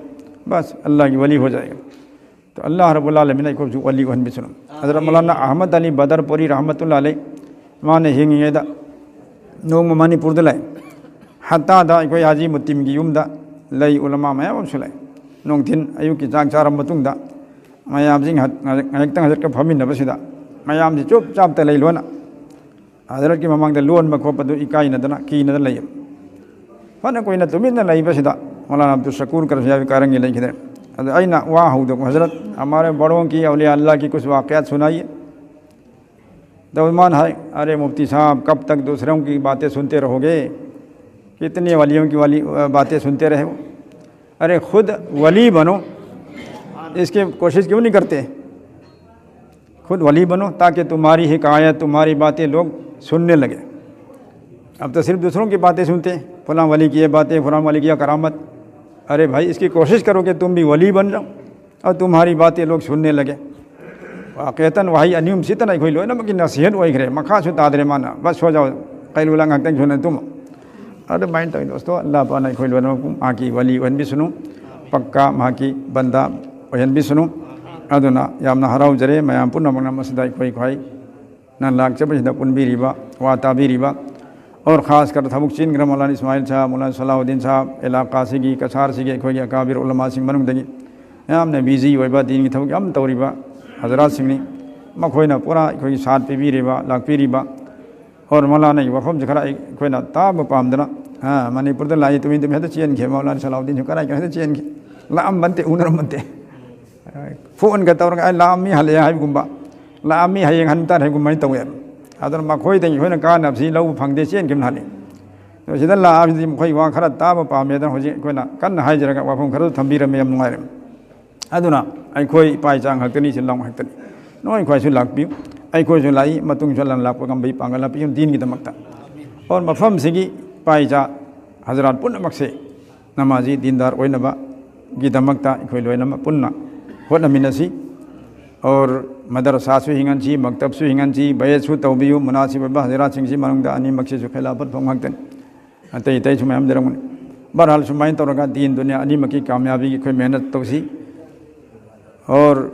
ꯕꯁ, ꯑꯜꯂꯥꯍꯒꯤ ꯋꯥꯂꯤ ꯍꯣ ꯖꯥꯌꯦꯒꯥ꯫ ꯇꯣ ꯑꯜꯂꯥꯍ ꯔꯕꯨꯜ ꯑꯥꯂꯃꯤꯟꯅ ꯑꯩꯈꯣꯏꯕꯨꯁꯨ ꯋꯥꯂꯤ ꯑꯣꯏꯍꯟꯕꯤꯁꯅꯨ꯫ ꯍꯖꯔꯠ ꯃꯧꯂꯥꯅꯥ ꯑꯍꯃꯗ ꯑꯂꯤ ꯕꯗꯔꯄꯨꯔꯤ ꯔꯍꯃꯇꯨꯜꯂꯥꯍꯤ ꯑꯂꯩ, ꯃꯥꯅ ꯍꯤꯡꯉꯤꯉꯩꯗ ꯅꯣꯡꯃ ꯃꯅꯤꯄꯨꯔꯗ ꯂꯩ꯫ ꯍꯠꯇꯥꯗ ꯑꯩꯈꯣꯏ ꯍꯥꯖꯤ ꯃꯨꯇꯤꯝꯒꯤ ꯌꯨꯝꯗ ꯂꯩ, ꯎꯂꯃꯥ ꯃꯌꯥꯝ ꯑꯃꯁꯨ ꯂꯩ꯫ ꯅꯨꯡꯊꯤꯟ ꯑꯌꯨꯛꯀꯤ ꯆꯥꯛ ꯆꯥꯔꯕ ꯃꯇꯨꯡꯗ ꯃꯌꯥꯝꯁꯤꯡ ꯍꯠ-, ꯉꯥꯏꯍꯥꯛ-, ꯉꯥꯏꯍꯥꯛꯇꯪ ꯍꯖꯔꯠꯀ ꯐꯝꯃꯤꯟꯅꯕꯁꯤꯗ ꯃꯌꯥꯝꯁꯤ ꯆꯨꯞ ꯆꯥꯞꯇ ꯂꯩ ꯂꯣꯏꯅ꯫ ꯍꯖꯔꯠꯀꯤ ꯃꯃꯥꯡꯗ ꯂꯣꯟꯕ ꯈꯣꯠꯄꯗꯨ ꯏꯀꯥꯏꯅꯗꯅ, ꯀꯤꯅꯗꯅ ꯂꯩꯌꯦꯕ꯫ ꯐꯅ ꯀꯨꯏꯅ ꯇꯨꯃꯤꯟꯅ ꯂꯩꯕꯁꯤꯗ ꯃꯧꯂꯥꯅꯥ ꯑꯕꯗꯨꯜ ꯁꯀꯨꯔ ꯀꯔꯁꯤꯌꯥꯕꯤ ꯀꯥꯔꯪꯒꯤ ꯂꯩꯈꯤꯗ꯭ꯔꯦ꯫ ꯑꯗ ꯑꯩꯅ ꯋꯥ ꯍꯧꯗꯣꯛꯄ, "ꯍꯖꯔꯠ, ꯍꯃꯥꯔꯦ ꯕꯔꯣ ꯀꯤ ꯑꯧꯂꯤꯌꯥ ꯑꯜꯂꯥꯍ ꯀꯤ ꯀꯨꯁ ꯋꯥꯀꯤꯌꯥꯠ ꯁꯨꯅꯥꯏꯌꯦ꯫" ꯇꯧ ꯃꯥꯅ ꯍꯥꯏ, "ꯑꯔꯦ ꯃꯨꯐꯇꯤ ꯁꯥꯍꯕ, ꯀꯕ ꯇꯛ ꯗꯨꯁꯔꯣ ꯀꯤ ꯕꯥꯇꯦ ꯁꯨꯟꯇꯦ ꯔꯍꯣꯒꯦ? ꯀꯤꯇꯅꯦ ꯋꯥꯂꯤꯌꯣ ꯀꯤ ꯋꯥꯂꯤ, ꯑ, ꯕꯥꯇꯦ ꯁꯨꯟꯇꯦ ꯔꯍꯦ ꯍꯣ? ꯑꯔꯦ ꯈꯨꯗ ꯋꯥꯂꯤ ꯕꯅꯣ, ꯏꯁꯀꯤ ꯀꯣꯁꯤꯁ ꯀ꯭ꯌꯣ ꯅꯍꯤ ꯀꯔꯇꯦ?" खुद वली बनो ताकि तुम्हारी हिकायत, तुम्हारी बातें लोग सुनने लगे। अब तो सिर्फ दूसरों की बातें सुनते हैं, फलां वली की ये बातें, फलां वली की यह करामत। अरे भाई, इसकी कोशिश करो कि तुम भी वली बन जाओ और तुम्हारी बातें लोग सुनने लगे। वाकईतन वही अनियम सितन अखोई लोन की नसीहत वही करे, मखा सु तादरे माना, बस सो जाओ, कैलुला ngak teng suna तुम। ꯑꯗꯨꯃꯥꯏꯅ ꯇꯧꯋꯤ ꯗꯣꯁꯇꯣ, ꯑꯜꯂꯥꯍ ꯄꯥꯛꯅ ꯑꯩꯈꯣꯏ ꯂꯣꯏꯅꯃꯛꯄꯨ ꯃꯍꯥꯛꯀꯤ ꯋꯥꯂꯤ ꯑꯣꯏꯍꯟꯕꯤꯁꯅꯨ, ꯄꯛꯀꯥ ꯃꯍꯥꯛꯀꯤ ꯕꯟꯗꯥ ꯑꯣꯏꯍꯟꯕꯤꯁꯅꯨ꯫ ꯑꯗꯨꯅ ꯌꯥꯝꯅ ꯍꯔꯥꯎꯖꯔꯦ ꯃꯌꯥꯝ ꯄꯨꯝꯅꯃꯛꯅ ꯃꯁꯤꯗ ꯑꯩꯈꯣꯏ ꯈ꯭ꯋꯥꯏꯅ ꯂꯥꯛꯆꯕꯁꯤꯗ ꯄꯨꯟꯕꯤꯔꯤꯕ, ꯋꯥ ꯇꯥꯕꯤꯔꯤꯕ, ꯑꯣꯔ ꯈꯥꯁ ꯀꯔ ꯊꯕꯛ ꯆꯤꯟꯈ꯭ꯔ ꯃꯧꯂꯥꯅꯥ ꯏꯁꯃꯥꯏꯜ ꯁꯥꯍꯕ, ꯃꯧꯂꯥꯅꯥ ꯁꯂꯥꯎꯗꯤꯟ ꯁꯥꯍꯕ, ꯏꯂꯥꯀꯥꯁꯤꯒꯤ, ꯀꯁꯥꯔꯁꯤꯒꯤ ꯑꯩꯈꯣꯏꯒꯤ ꯑꯀꯥꯕꯤꯔ ꯎꯂꯃꯥꯁꯤꯡ ꯃꯅꯨꯡꯗꯒꯤ ꯌꯥꯝꯅ ꯕꯤꯖꯤ ꯑꯣꯏꯕ, ꯗꯤꯟꯒꯤ ꯊꯕꯛ ꯌꯥꯝ ꯇꯧꯔꯤꯕ ꯍꯖꯔꯥꯠꯁꯤꯡꯅꯤ꯫ ꯃꯈꯣꯏꯅ ꯄꯨꯔꯥ ꯑꯩꯈꯣꯏꯒꯤ ꯁꯥꯠ ꯄꯤꯕꯤꯔꯤꯕ, ꯂꯥꯛꯄꯤꯔꯤꯕ, ꯑꯣꯔ ꯃꯧꯂꯥꯅꯥꯒꯤ ꯋꯥꯐꯝꯁꯦ ꯈꯔ ꯑꯩ-, ꯑꯩꯈꯣꯏꯅ ꯇꯥꯕ ꯄꯥꯝꯗꯅ, ꯑ, ꯃꯅꯤꯄꯨꯔꯗ ꯂꯥꯛꯏ, ꯇꯨꯃꯤꯟ ꯇꯨꯃꯤꯟ ꯍꯦꯛꯇ ꯆꯦꯟꯈꯤ꯫ ꯃꯧꯂꯥꯅꯥ ꯁꯂꯥꯎꯗꯤꯟꯁꯨ ꯀꯔꯥꯏ ꯀꯔꯥꯏꯗ ꯆꯦꯟꯈꯤ? ꯂꯥꯛꯑꯝꯕ ꯅꯠꯇꯦ, ꯎꯅꯔꯝꯕ ꯅꯠꯇꯦ꯫ ꯐꯣꯟꯒ ꯇꯧꯔꯒ, "ꯑꯩ ꯂꯥꯛꯑꯝꯃꯤ, ꯍꯜꯂꯛꯑꯦ" ꯍꯥꯏꯕꯒꯨꯝꯕ, "ꯂꯥꯛꯑꯝꯃꯤ, ꯍꯌꯦꯡ ꯍꯟ ꯇꯥꯔꯦ" ꯍꯥꯏꯕꯒꯨꯝꯕ ꯍꯥꯏꯅ ꯇꯧꯋꯦ꯫ ꯑꯗꯨꯅ ꯃꯈꯣꯏꯗꯒꯤ ꯑꯩꯈꯣꯏꯅ ꯀꯥꯟꯅꯕꯁꯤ ꯂꯧꯕ ꯐꯪꯗꯦ, ꯆꯦꯟꯈꯤꯕꯅ ꯍꯜꯂꯤ꯫ ꯑꯗꯣ ꯁꯤꯗ ꯂꯥꯛꯑꯕꯁꯤꯗꯤ ꯃꯈꯣꯏ ꯋꯥ ꯈꯔ ꯇꯥꯕ ꯄꯥꯝꯃꯦ꯫ ꯑꯗꯨꯅ ꯍꯧꯖꯤꯛ ꯑꯩꯈꯣꯏꯅ ꯀꯟꯅ ꯍꯥꯏꯖꯔꯒ ꯋꯥꯐꯝ ꯈꯔꯁꯨ ꯊꯝꯕꯤꯔꯝꯃꯦ, ꯌꯥꯝ ꯅꯨꯡꯉꯥꯏꯔꯦ꯫ ꯑꯗꯨꯅ ꯑꯩꯈꯣꯏ ꯏꯄꯥ ꯏꯆꯥ ꯉꯥꯛꯇꯅꯤ, ꯏꯆꯤꯜ ꯏꯅꯥꯎ ꯉꯥꯛꯇꯅꯤ꯫ ꯅꯣꯏ ꯈ꯭ꯋꯥꯏꯁꯨ ꯂꯥꯛꯄꯤꯌꯨ, ꯑꯩꯈꯣꯏꯁꯨ ꯂꯥꯛꯏ, ꯃꯇꯨꯡꯁꯨ ꯂꯥꯛꯄ ꯉꯝꯕꯒꯤ ꯄꯥꯡꯒꯜ ꯂꯥꯛꯄꯤꯌꯨ ꯗꯤꯟꯒꯤꯗꯃꯛꯇ꯫ ꯑꯣꯔ ꯃꯐꯝꯁꯤꯒꯤ ꯏꯄꯥ ꯏꯆꯥ ꯍꯖꯔꯥꯠ ꯄꯨꯝꯅꯃꯛꯁꯦ ꯅꯃꯥꯖꯤ ꯗꯤꯟꯗꯥꯔ ꯑꯣꯏꯅꯕꯒꯤꯗꯃꯛꯇ ꯑꯩꯈꯣꯏ ꯂꯣꯏꯅꯃꯛ ꯄꯨꯟꯅ ꯍꯣꯠꯅꯃꯤꯟꯅꯁꯤ꯫ ꯑꯣꯔ ꯃꯗꯔꯁꯥꯁꯨ ꯍꯤꯡꯍꯟꯁꯤ, ꯃꯛꯇꯕꯁꯨ ꯍꯤꯡꯍꯟꯁꯤ, ꯕꯌꯦꯠꯁꯨ ꯇꯧꯕꯤꯌꯨ꯫ ꯃꯨꯅꯥꯁꯤꯕ ꯑꯣꯏꯕ ꯍꯖꯔꯥꯠꯁꯤꯡꯁꯤ ꯃꯅꯨꯡꯗ ꯑꯅꯤꯃꯛꯁꯤꯁꯨ ꯈꯤꯂꯥꯐꯠ ꯐꯪ ꯉꯥꯛꯇꯅꯤ꯫ ꯑꯇꯩ ꯑꯇꯩꯁꯨ ꯃꯌꯥꯝ ꯂꯩꯔꯝꯒꯅꯤ꯫ ꯕꯍꯔꯍꯥꯜ, ꯁꯨꯃꯥꯏꯅ ꯇꯧꯔꯒ ꯗꯤꯟ ꯗꯨꯅꯤꯌꯥ ꯑꯅꯤꯃꯛꯀꯤ ꯀꯥꯃꯌꯥꯕꯤꯒꯤ ꯑꯩꯈꯣꯏ ꯃꯦꯍꯅꯠ ꯇꯧꯁꯤ꯫ ꯑꯣꯔ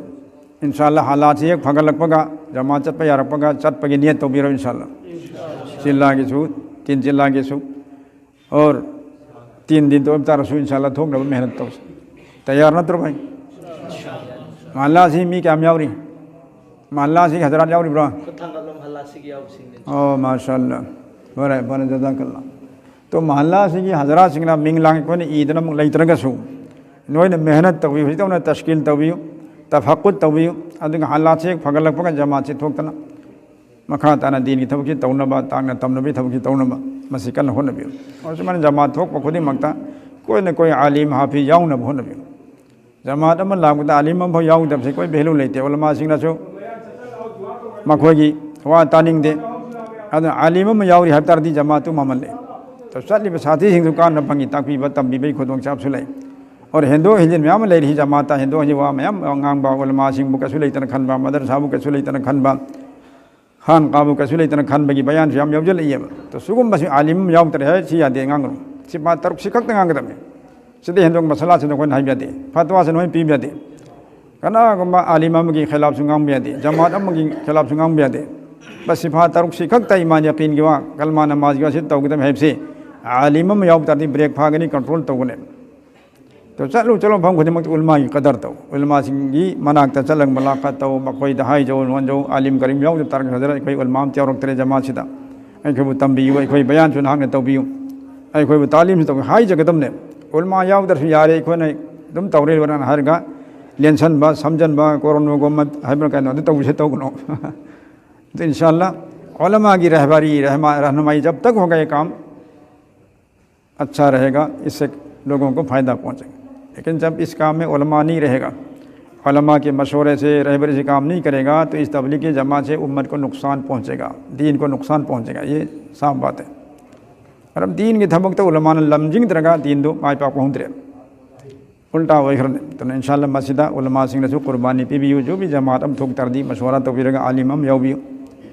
ꯏꯟꯁꯥ ꯑꯜꯂꯥ, ꯍꯥꯂꯥꯠꯁꯤ ꯍꯦꯛ ꯐꯒꯠꯂꯛꯄꯒ, ꯖꯃꯥꯠ ꯆꯠꯄ ꯌꯥꯔꯛꯄꯒ, ꯆꯠꯄꯒꯤ ꯅꯤꯌꯠ ꯇꯧꯕꯤꯔꯣ, ꯏꯟꯁꯥ ꯑꯜꯂꯥ꯫ ꯆꯤꯜꯂꯥꯒꯤꯁꯨ, ꯇꯤꯟ ꯆꯤꯜꯂꯥꯒꯤꯁꯨ, ꯑꯣꯔ ꯇꯤꯟ ꯗꯤꯟ ꯇꯧꯕ ꯇꯥꯔꯁꯨ, ꯏꯟꯁꯥ ꯑꯜꯂꯥ, ꯊꯣꯛꯅꯕ ꯃꯦꯍꯅꯠ ꯇꯧꯁꯤ꯫ ꯇꯌꯥꯔ ꯅꯠꯇ꯭ꯔꯣ ꯚꯥꯏ? ꯃꯍꯜꯂꯥꯁꯤ ꯃꯤ ꯀꯌꯥꯝ ꯌꯥꯎꯔꯤ? ꯃꯍꯜꯂꯥꯁꯤꯒꯤ ꯍꯖꯔꯥꯠ ꯌꯥꯎꯔꯤꯕ꯭ꯔꯣ? ꯈꯨꯠ ꯊꯥꯡꯒꯠꯂꯣ, ꯃꯍꯜꯂꯥꯁꯤꯒꯤ ꯌꯥꯎꯕꯁꯤꯡꯅꯦ꯫ ꯑꯣ, ꯃꯥꯁꯥ ꯑꯜꯂꯥ꯫ ꯐꯔꯦ, ꯐꯔꯦ, ꯖꯖꯥꯀꯜꯂꯥ꯫ ꯇꯣ, ꯃꯍꯜꯂꯥꯁꯤꯒꯤ ꯍꯖꯔꯥꯠꯁꯤꯡꯅ ꯃꯤꯡ ꯂꯥꯡ ꯑꯩꯈꯣꯏꯅ ꯏꯗꯅ ꯑꯃꯨꯛ ꯂꯩꯇ꯭ꯔꯒꯁꯨ, ꯅꯣꯏꯅ ꯃꯦꯍꯅꯠ ꯇꯧꯕꯤꯌꯨ, ꯍꯧꯖꯤꯛ ꯇꯧꯅ ꯇꯁꯀꯤꯜ ꯇꯧꯕꯤꯌꯨ, ꯇꯐꯛꯀꯨꯠ ꯇꯧꯕꯤꯌꯨ, ꯑꯗꯨꯒ ꯍꯜꯂꯥꯠꯁꯤ ꯍꯦꯛ ꯐꯒꯠꯂꯛꯄꯒ ꯖꯃꯥꯠꯁꯤ ꯊꯣꯛꯇꯅ ꯃꯈꯥ ꯇꯥꯅ ꯗꯤꯟꯒꯤ ꯊꯕꯛꯁꯤ ꯇꯧꯅꯕ, ꯇꯥꯛꯅ ꯇꯝꯅꯕꯒꯤ ꯊꯕꯛꯁꯤ ꯇꯧꯅꯕ ꯃꯁꯤ ꯀꯟꯅ ꯍꯣꯠꯅꯕꯤꯌꯨ꯫ ꯑꯁꯨꯃꯥꯏꯅ ꯖꯃꯥꯠ ꯊꯣꯛꯄ ꯈꯨꯗꯤꯡꯃꯛꯇ ꯀꯣꯏꯅ ꯀꯣꯏ ꯑꯥꯂꯤꯝ ꯍꯥꯐꯤꯖ ꯌꯥꯎꯅꯕ ꯍꯣꯠꯅꯕꯤꯌꯨ꯫ ꯖꯃꯥꯠ ꯑꯃ ꯂꯥꯛꯄꯗ ꯑꯥꯂꯤꯝ ꯑꯃꯐꯥꯎ ꯌꯥꯎꯗꯕꯁꯦ ꯑꯩꯈꯣꯏ ꯚꯦꯂꯨ ꯂꯩꯇꯦ꯫ ꯎꯂꯃꯥꯁꯤꯡꯅꯁꯨ ꯃꯈꯣꯏꯒꯤ ꯋꯥ ꯇꯥꯅꯤꯡꯗꯦ꯫ ꯑꯗꯨꯅ ꯑꯥꯂꯤꯝ ꯑꯃ ꯌꯥꯎꯔꯤ ꯍꯥꯏꯕ ꯇꯥꯔꯗꯤ ꯖꯃꯥꯠꯇꯨ ꯃꯃꯜ ꯂꯩ꯫ ꯆꯠꯂꯤꯕ ꯁꯥꯊꯤꯁꯤꯡꯁꯨ ꯀꯥꯟꯅꯕ ꯐꯪꯉꯤ, ꯇꯥꯛꯄꯤꯕ ꯇꯝꯕꯤꯕꯒꯤ ꯈꯨꯗꯣꯡꯆꯥꯕꯁꯨ ꯂꯩ꯫ ꯑꯣꯔ ꯍꯦꯟꯗꯣꯛ ꯍꯦꯟꯖꯤꯟ ꯃꯌꯥꯝ ꯑꯃ ꯂꯩꯔꯤ ꯖꯃꯥꯠꯇ, ꯍꯦꯟꯗꯣꯛ ꯍꯦꯟꯖꯤꯟ ꯋꯥ ꯃꯌꯥꯝ ꯉꯥꯡꯕ, ꯎꯂꯃꯥꯁꯤꯡꯕꯨ ꯀꯩꯁꯨ ꯂꯩꯇꯅ ꯈꯟꯕ, ꯃꯗꯔꯁꯥꯕꯨ ꯀꯩꯁꯨ ꯂꯩꯇꯅ ꯈꯟꯕ, ꯈꯥꯟ ꯀꯥꯕꯨ ꯀꯩꯁꯨ ꯂꯩꯇꯅ ꯈꯟꯕꯒꯤ ꯕꯌꯥꯟꯁꯨ ꯌꯥꯝ ꯌꯥꯎꯁꯤꯜꯂꯛꯏꯑꯕ꯫ ꯑꯗꯣ ꯁꯤꯒꯨꯝꯕꯁꯤ ꯑꯥꯂꯤꯝ ꯑꯃ ꯌꯥꯎꯗ꯭ꯔꯦ ꯍꯥꯏ, ꯁꯤ ꯌꯥꯗꯦ, ꯉꯥꯡꯒꯅꯨ꯫ ꯁꯤ ꯄꯥ ꯇꯔꯨꯛꯁꯤ ꯈꯛꯇ ꯉꯥꯡꯒꯗꯕꯅꯤ꯫ ꯁꯤꯗ ꯍꯦꯟꯗꯣꯛ ꯃꯁꯥꯂꯥꯁꯤꯅ ꯑꯩꯈꯣꯏꯅ ꯍꯥꯏꯕ ꯌꯥꯗꯦ, ꯐꯠꯋꯥꯁꯤꯅ ꯑꯩꯈꯣꯏꯅ ꯄꯤꯕ ꯌꯥꯗꯦ꯫ ꯀꯅꯥꯒꯨꯝꯕ ꯑꯥꯂꯤꯝ ꯑꯃꯒꯤ ꯈꯤꯂꯥꯐꯁꯨ ꯉꯥꯡꯕ ꯌꯥꯗꯦ, ꯖꯃꯥꯠ ꯑꯃꯒꯤ ꯈꯤꯂꯥꯐꯁꯨ ꯉꯥꯡꯕ ꯌꯥꯗꯦ꯫ ꯕꯁ ꯁꯤꯐꯥ ꯇꯔꯨꯛꯁꯤ ꯈꯛꯇ, ꯏꯃꯥꯟ ꯌꯥꯀꯤꯟꯒꯤ ꯋꯥ, ꯀꯜꯃꯥ ꯅꯃꯥꯖꯒꯤ ꯋꯥ, ꯁꯤ ꯇꯧꯒꯗꯕꯅꯤ ꯍꯥꯏꯕꯁꯤ ꯑꯥꯂꯤꯝ ꯑꯃ ꯌꯥꯎꯕ ꯇꯥꯔꯗꯤ ꯕ꯭ꯔꯦꯛ ꯐꯥꯒꯅꯤ, ꯀꯟꯇ꯭ꯔꯣꯜ ꯇꯧꯒꯅꯤ꯫ ꯑꯗꯣ ꯆꯠꯂꯨ ꯆꯠꯂꯨ ꯃꯐꯝ ꯈꯨꯗꯤꯡꯃꯛꯇ ꯎꯂꯃꯥꯒꯤ ꯀꯗꯔ ꯇꯧ, ꯎꯂꯃꯥꯁꯤꯡꯒꯤ ꯃꯅꯥꯛꯇ ꯆꯠꯂꯒ ꯃꯨꯂꯥꯀꯥꯠ ꯇꯧ, ꯃꯈꯣꯏꯗ ꯍꯥꯏꯖꯧ, ꯅꯣꯟꯖꯧ꯫ ꯑꯥꯂꯤꯝ ꯀꯔꯤꯝ ꯌꯥꯎꯗꯕ ꯇꯥꯔꯒ ꯍꯖꯔꯠ ꯑꯩꯈꯣꯏ ꯎꯂꯃꯥ ꯑꯝꯇ ꯌꯥꯎꯔꯛꯇ꯭ꯔꯦ ꯖꯃꯥꯠꯁꯤꯗ, ꯑꯩꯈꯣꯏꯕꯨ ꯇꯝꯕꯤꯌꯨ, ꯑꯩꯈꯣꯏ ꯕꯌꯥꯟꯁꯨ ꯅꯍꯥꯛꯅ ꯇꯧꯕꯤꯌꯨ, ꯑꯩꯈꯣꯏꯕꯨ ꯇꯥꯂꯤꯝꯁꯨ ꯇꯧꯕꯤꯌꯨ ꯍꯥꯏꯖꯒꯗꯕꯅꯦ꯫ ꯎꯂꯃꯥ ꯌꯥꯎꯗ꯭ꯔꯁꯨ ꯌꯥꯔꯦ, ꯑꯩꯈꯣꯏꯅ ꯑꯗꯨꯝ ꯇꯧꯔꯦ ꯂꯣꯏꯔꯦꯅ ꯍꯥꯏꯔꯒ ꯂꯦꯟꯁꯟꯕ, ꯁꯝꯖꯟꯕ, ꯀꯣꯔꯣꯅꯣꯒꯣꯃꯠ ꯍꯥꯏꯕ꯭ꯔꯥ ꯀꯩꯅꯣ, ꯑꯗꯨ ꯇꯧꯕꯁꯦ ꯇꯧꯒꯅꯣ꯫ ꯑꯗꯨ ꯏꯟꯁꯥ ꯑꯜꯂꯥ ꯎꯂꯃꯥꯒꯤ ꯔꯍꯕꯔꯤ, ꯔꯍꯃꯥ-, ꯔꯍꯅꯨꯃꯥꯏ ꯖꯕ ꯇꯛ ꯍꯣꯒꯥ ꯌꯦ ꯀꯥꯝ ꯑꯆꯥ ꯔꯍꯦꯒꯥ, ꯏꯁ ꯁꯦ ꯂꯣꯒꯣ ꯀꯣ ꯐꯥꯏꯗꯥ ꯄꯍꯨꯟꯆꯦꯒꯥ꯫ ꯂꯦꯀꯤꯟ ꯖꯕ ꯏꯁ ꯀꯥꯝ ꯃꯦ ꯎꯂꯃꯥ ꯅꯍꯤ ꯔꯍꯦꯒꯥ, ꯎꯂꯃꯥ ꯀꯦ ꯃꯁꯣꯔꯦ ꯁꯦ ꯔꯍꯕꯔꯤ ꯁꯦ ꯀꯥꯝ ꯅꯍꯤ ꯀꯔꯦꯒꯥ, ꯇꯣ ꯏꯁ ꯇꯕꯂꯤꯒ ꯖꯃꯥꯠ ꯁꯦ ꯎꯝꯃꯠ ꯀꯣ ꯅꯨꯛꯁꯥꯟ ꯄꯍꯨꯟꯆꯦꯒꯥ, ꯗꯤꯟ ꯀꯣ ꯅꯨꯛꯁꯥꯟ ꯄꯍꯨꯟꯆꯦꯒꯥ꯫ ꯌꯦ ꯁꯥꯐ ꯕꯥꯠ ꯍꯦ꯫ ꯃꯔꯝ ꯗꯤꯟꯒꯤ ꯊꯕꯛꯇ ꯎꯂꯃꯥꯅ ꯂꯝꯖꯤꯡꯗ꯭ꯔꯒ ꯗꯤꯟꯗꯨ ꯃꯥꯏ ꯄꯥꯛꯄ ꯉꯝꯗ꯭ꯔꯦ꯫ ꯎꯜꯇꯥ ꯑꯣꯏꯈ꯭ꯔꯅꯤ꯫ ꯑꯗꯨꯅ ꯏꯟꯁꯥ ꯑꯜꯂꯥ ꯃꯁꯤꯗ ꯎꯂꯃꯥꯁꯤꯡꯅꯁꯨ ꯀꯨꯔꯕꯥꯅꯤ ꯄꯤꯕꯤꯌꯨ꯫ ꯖꯣ ꯚꯤ ꯖꯃꯥꯠ ꯑꯃ ꯊꯣꯛ ꯇꯥꯔꯗꯤ ꯃꯁꯋꯥꯔꯥ ꯇꯧꯕꯤꯔꯒ ꯑꯥꯂꯤꯝ ꯑꯃ ꯌꯥꯎꯕꯤꯌꯨ꯫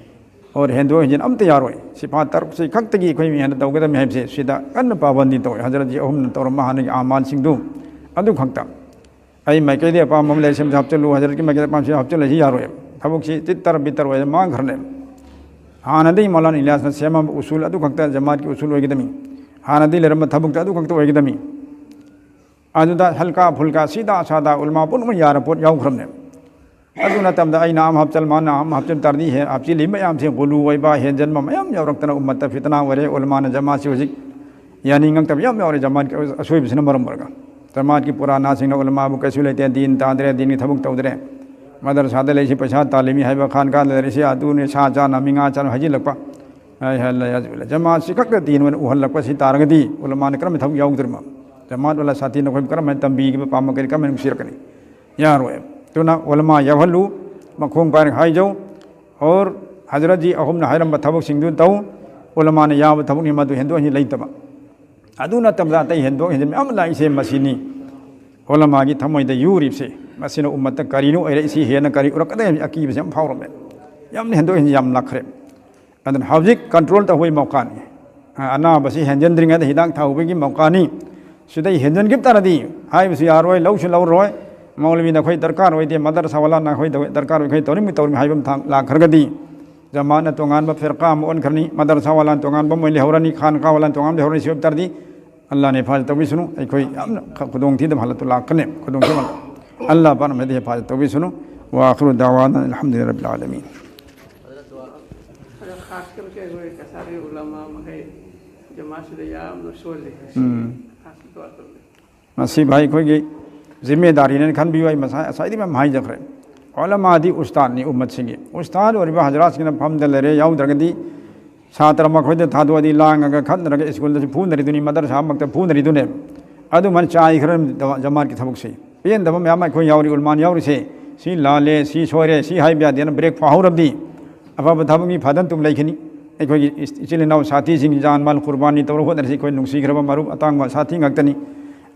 ꯑꯣꯔ ꯍꯦꯟꯗꯣꯛ ꯍꯦꯟꯖꯤꯟ ꯑꯝꯇ ꯌꯥꯔꯣꯏ꯫ ꯁꯤꯐꯥ ꯇꯔꯨꯛꯁꯤ ꯈꯛꯇꯒꯤ ꯑꯩꯈꯣꯏ ꯃꯤ ꯍꯦꯟꯅ ꯇꯧꯒꯗꯕꯅꯤ ꯍꯥꯏꯕꯁꯦ ꯁꯤꯗ ꯀꯟꯅ ꯄꯥꯕꯟꯗꯤ ꯇꯧꯋꯤ꯫ ꯍꯖꯔꯠꯖꯤ ꯑꯍꯨꯝꯅ ꯇꯧꯔꯝꯕ ꯍꯥꯟꯅꯒꯤ ꯑꯃꯥꯜꯁꯤꯡꯗꯨ ꯑꯗꯨ ꯈꯛꯇ꯫ ꯑꯩ ꯃꯥꯏꯀꯩꯗꯒꯤ ꯑꯄꯥꯝꯕ ꯑꯃ ꯂꯩ, ꯁꯦꯝꯁꯨ ꯍꯥꯞꯆꯤꯜꯂꯨ, ꯍꯖꯔꯠꯀꯤ ꯃꯥꯏꯀꯩꯗ ꯑꯄꯥꯝꯕꯁꯤ ꯍꯥꯞꯆꯤꯜꯂꯁꯤ ꯌꯥꯔꯣꯏ꯫ ꯊꯕꯛꯁꯤ ꯇꯤꯠ ꯇꯔ ꯕꯤꯠ ꯇꯔ ꯑꯣꯏꯗꯅ ꯃꯥꯡꯈ꯭ꯔꯅꯦꯕ꯫ ꯍꯥꯟꯅꯗꯒꯤ ꯃꯧꯂꯥꯅꯥ ꯏꯂꯤꯌꯥꯁꯅ ꯁꯦꯝꯃꯝꯕ ꯎꯁꯨꯜ ꯑꯗꯨ ꯈꯛꯇ ꯖꯃꯥꯠꯀꯤ ꯎꯁꯨꯜ ꯑꯣꯏꯒꯗꯕꯅꯤ꯫ ꯍꯥꯟꯅꯗꯒꯤ ꯂꯩꯔꯝꯕ ꯊꯕꯛꯇ ꯑꯗꯨ ꯈꯛꯇ ꯑꯣꯏꯒꯗꯕꯅꯤ꯫ ꯑꯗꯨꯗ ꯍꯜꯀꯥ ꯐꯨꯜꯀꯥ ꯁꯤꯗꯥ ꯁꯥꯗꯥ ꯎꯂꯃꯥ ꯄꯨꯝꯅꯃꯛ ꯌꯥꯔ ꯄꯣꯠ ꯌꯥꯎꯈ꯭ꯔꯕꯅꯦꯕ꯫ ꯑꯗꯨ ꯅꯠꯇꯕꯗ ꯑꯩꯅ ꯑꯃ ꯍꯥꯞꯆꯜ, ꯃꯥꯅ ꯑꯃ ꯍꯥꯞꯆꯜ ꯇꯥꯔꯗꯤ ꯍꯦ-, ꯍꯥꯞꯆꯤꯜꯂꯤ ꯃꯌꯥꯝꯁꯦ ꯒꯨꯂꯨ ꯑꯣꯏꯕ, ꯍꯦꯟꯖꯟꯕ ꯃꯌꯥꯝ ꯌꯥꯎꯔꯛꯇꯅ ꯎꯝꯃꯠꯇ ꯐꯤꯇꯅꯥ ꯑꯣꯏꯔꯦ꯫ ꯎꯂꯃꯥꯅ ꯖꯃꯥꯠꯁꯤ ꯍꯧꯖꯤꯛ ꯌꯥꯅꯤꯡꯉꯛꯇꯕ ꯌꯥꯝ ꯌꯥꯎꯔꯦ꯫ ꯖꯃꯥꯠꯀꯤ ꯑꯁꯣꯏꯕꯁꯤꯅ ꯃꯔꯝ ꯑꯣꯏꯔꯒ ꯖꯃꯥꯠꯀꯤ ꯄꯨꯔꯥꯅꯥꯁꯤꯡꯅ ꯎꯂꯃꯥꯕꯨ ꯀꯩꯁꯨ ꯂꯩꯇꯦ, ꯗꯤꯟ ꯇꯥꯗ꯭ꯔꯦ, ꯗꯤꯟꯒꯤ ꯊꯕꯛ ꯇꯧꯗ꯭ꯔꯦ, ꯃꯗꯔꯁꯥꯗ ꯂꯩꯁꯤ ꯄꯩꯁꯥ ꯇꯥꯜꯂꯤꯃꯤ ꯍꯥꯏꯕ, ꯈꯥꯟ ꯀꯥꯟꯗ ꯂꯩꯔꯤꯁꯤ ꯑꯗꯨꯅꯤ, ꯁꯥ ꯆꯥꯅ ꯃꯤ ꯉꯥ ꯆꯥꯅ ꯍꯥꯏꯖꯤꯜꯂꯛꯄ꯫ ꯍꯥꯏ ꯍꯥꯏ ꯂꯩ ꯍꯥꯏꯖꯤꯜꯂꯦ꯫ ꯖꯃꯥꯠꯁꯤ ꯈꯛꯇ ꯗꯤꯟ ꯑꯣꯏꯅ ꯎꯍꯜꯂꯛꯄꯁꯤ ꯇꯥꯔꯒꯗꯤ ꯎꯂꯃꯥꯅ ꯀꯔꯝꯕ ꯊꯕꯛ ꯌꯥꯎꯗꯣꯔꯤꯃꯣ? ꯖꯃꯥꯠ ꯋꯥꯂꯥ ꯁꯥꯊꯤ ꯅꯈꯣꯏ ꯀꯔꯝꯍꯥꯏꯅ ꯇꯝꯕꯤꯈꯤꯕ ꯄꯥꯝꯕ ꯀꯔꯤ ꯀꯔꯝꯍꯥꯏꯅ ꯅꯨꯡꯁꯤꯔꯛꯀꯅꯤ? ꯌꯥꯔꯣꯏ꯫ ꯑꯗꯨꯅ ꯎꯂꯃꯥ ꯌꯥꯎꯍꯜꯂꯨ, ꯃꯈꯣꯡ ꯄꯥꯏꯔꯒ ꯍꯥꯏꯖꯧ꯫ ꯑꯣꯔ ꯍꯖꯔꯠꯖꯤ ꯑꯍꯨꯝꯅ ꯍꯥꯏꯔꯝꯕ ꯊꯕꯛꯁꯤꯡꯗꯨ ꯇꯧ꯫ ꯎꯂꯃꯥꯅ ꯌꯥꯕ ꯊꯕꯛꯅꯤ, ꯃꯗꯨ ꯍꯦꯟꯗꯣꯛ ꯍꯦꯟꯖꯤꯟ ꯂꯩꯇꯕ꯫ ꯑꯗꯨ ꯅꯠꯇꯕꯗ ꯑꯇꯩ ꯍꯦꯟꯗꯣꯛ ꯍꯦꯟꯖꯤꯟ ꯃꯌꯥꯝ ꯂꯥꯛꯏꯁꯦ ꯃꯁꯤꯅꯤ꯫ ꯎꯂꯃꯥꯒꯤ ꯊꯃꯣꯏꯗ ꯌꯨꯔꯤꯕꯁꯦ, ꯃꯁꯤꯅ ꯎꯝꯃꯠꯇ ꯀꯔꯤꯅꯣ ꯑꯣꯏꯔꯛꯏꯁꯤ, ꯍꯦꯟꯅ ꯀꯔꯤ ꯎꯔꯛꯀꯗꯒꯦ ꯍꯥꯏꯕꯒꯤ ꯑꯀꯤꯕꯁꯦ ꯌꯥꯝ ꯐꯥꯎꯔꯝꯃꯦ꯫ ꯌꯥꯝꯅ ꯍꯦꯟꯗꯣꯛ ꯍꯦꯟꯖꯤꯟ ꯌꯥꯝ ꯂꯥꯛꯈ꯭ꯔꯦ꯫ ꯑꯗꯨꯅ ꯍꯧꯖꯤꯛ ꯀꯟꯇ꯭ꯔꯣꯜ ꯇꯧꯕꯒꯤ ꯃꯧꯀꯥꯅꯤ꯫ ꯑ-, ꯑꯅꯥꯕꯁꯤ ꯍꯦꯟꯖꯤꯟꯗ꯭ꯔꯤꯉꯩꯗ ꯍꯤꯗꯥꯛ ꯊꯥꯍꯧꯕꯒꯤ ꯃꯧꯀꯥꯅꯤ꯫ ꯁꯤꯗꯩ ꯍꯦꯟꯖꯤꯟꯈꯤꯕ ꯇꯥꯔꯗꯤ ꯍꯥꯏꯕꯁꯨ ꯌꯥꯔꯣꯏ, ꯂꯧꯁꯨ ꯂꯧꯔꯣꯏ꯫ ꯃꯧꯂꯕꯤ ꯅꯈꯣꯏ ꯗꯔꯀꯥꯔ ꯑꯣꯏꯗꯦ, ꯃꯗꯔꯁꯥ ꯋꯥꯂꯥ ꯅꯈꯣꯏ ꯇꯧ-, ꯗꯔꯀꯥꯔ ꯑꯣꯏ, ꯑꯩꯈꯣꯏ ꯇꯧꯅꯤꯡꯕ ꯇꯧꯔꯤꯕ ꯍꯥꯏꯕ ꯑꯃ ꯊꯥꯡ ꯂꯥꯛꯈ꯭ꯔꯒꯗꯤ ꯖꯃꯥꯠꯅ ꯇꯣꯉꯥꯟꯕ ꯐꯤꯔꯀꯥ ꯑꯃ ꯑꯣꯟꯈ꯭ꯔꯅꯤ, ꯃꯗꯔꯁꯥ ꯋꯥꯂꯥꯅ ꯇꯣꯉꯥꯟꯕ ꯑꯃ ꯑꯣꯏꯅ ꯂꯩꯍꯧꯔꯅꯤ, ꯈꯥꯟ ꯀꯥ ꯋꯥꯂꯥꯅ ꯇꯣꯉꯥꯟꯕ ꯂꯩꯍꯧꯔꯅꯤ꯫ ꯁꯤ ꯑꯣꯏꯕ ꯇꯥꯔꯗꯤ ꯑꯜꯂꯥꯅ ꯍꯤꯐꯥꯖꯠ ꯇꯧꯕꯤꯁꯅꯨ꯫ ꯑꯩꯈꯣꯏ ꯌꯥꯝꯅ ꯈ-, ꯈꯨꯗꯣꯡꯊꯤꯗꯕ ꯍꯥꯂꯠꯇꯨ ꯂꯥꯛꯀꯅꯤ, ꯈꯨꯗꯣꯡꯊꯤꯕ꯫ ꯑꯜꯂꯥ ꯄꯥꯛꯅ ꯃꯦꯗ ꯍꯤꯐꯥꯖꯠ ꯇꯧꯕꯤꯁꯅꯨ꯫ ꯋꯥ ꯑꯥꯈꯤꯔꯨ ꯗꯥꯋꯥꯅꯥ ꯑꯜꯍꯝꯗꯨꯂꯤꯜꯂꯥꯍꯤ ꯔꯕꯤꯜ ꯑꯥꯂꯃꯤꯟ꯫ ꯑꯗꯣ ꯈꯥꯁ ꯀꯔ ꯀꯦ ꯑꯩꯈꯣꯏ ꯀꯁꯥꯔꯤ ꯎꯂꯃꯥ ꯃꯈꯩ ꯖꯃꯥꯠꯁꯤꯗ ꯌꯥꯝꯅ ꯁꯣꯜꯂꯤ꯫ ꯎꯝ꯫ ꯈꯥꯁ ꯗꯨꯋꯥ ꯇꯧꯕꯤꯌꯨ꯫ ꯃꯁꯤ ꯚꯥꯏ ꯑꯩꯈꯣꯏꯒꯤ ꯖꯤꯝꯃꯦꯗꯥꯔꯤꯅꯦꯅ ꯈꯟꯕꯤꯌꯨ꯫ ꯑꯩ ꯃꯁꯥ-, ꯉꯁꯥꯏꯗꯤ ꯃꯌꯥꯝ ꯍꯥꯏꯖꯈ꯭ꯔꯦ꯫ ꯎꯂꯃꯥꯗꯤ ꯎꯁꯇꯥꯗꯅꯤ ꯎꯝꯃꯠꯁꯤꯡꯒꯤ꯫ ꯎꯁꯇꯥꯗ ꯑꯣꯏꯔꯤꯕ ꯍꯖꯔꯥꯠꯁꯤꯡꯅ ꯐꯝꯗ ꯂꯩꯔꯦ, ꯌꯥꯎꯗ꯭ꯔꯒꯗꯤ ꯁꯥꯇ꯭ꯔ ꯃꯈꯣꯏꯗ ꯊꯥꯗꯣꯛꯑꯗꯤ ꯂꯥꯡꯉꯒ ꯈꯠꯅꯔꯒ ꯁ꯭ꯀꯨꯜꯗꯁꯨ ꯐꯨꯅꯔꯤꯗꯨꯅꯤ, ꯃꯗꯔꯁꯥꯃꯛꯇ ꯐꯨꯅꯔꯤꯗꯨꯅꯦ꯫ ꯑꯗꯨꯃꯥꯏꯅ ꯆꯥꯏꯈ꯭ꯔ ꯖꯃꯥꯠꯀꯤ ꯊꯕꯛꯁꯤ꯫ ꯄꯦꯟꯗꯕ ꯃꯌꯥꯝ ꯑꯩꯈꯣꯏ ꯌꯥꯎꯔꯤ, ꯎꯂꯃꯥꯅ ꯌꯥꯎꯔꯤꯁꯦ꯫ ꯁꯤ ꯂꯥꯜꯂꯦ, ꯁꯤ ꯁꯣꯏꯔꯦ, ꯁꯤ ꯍꯥꯏꯕ ꯌꯥꯗꯦꯅ ꯕ꯭ꯔꯦꯛ ꯐꯥꯍꯧꯔꯕꯗꯤ ꯑꯐꯕ ꯊꯕꯛ ꯃꯤ ꯐꯗꯅ ꯇꯨꯝ ꯂꯩꯈꯤꯅꯤ꯫ ꯑꯩꯈꯣꯏꯒꯤ ꯏꯆꯤꯜ ꯏꯅꯥꯎ ꯁꯥꯊꯤꯁꯤꯡ ꯖꯥꯟ ꯃꯥꯜ ꯀꯨꯔꯕꯥꯅꯤ ꯇꯧꯔ ꯍꯣꯠꯅꯔꯤꯁꯤ ꯑꯩꯈꯣꯏ ꯅꯨꯡꯁꯤꯈ꯭ꯔꯕ ꯃꯔꯨꯞ ꯑꯇꯥꯡꯕ ꯁꯥꯊꯤ ꯉꯥꯛꯇꯅꯤ꯫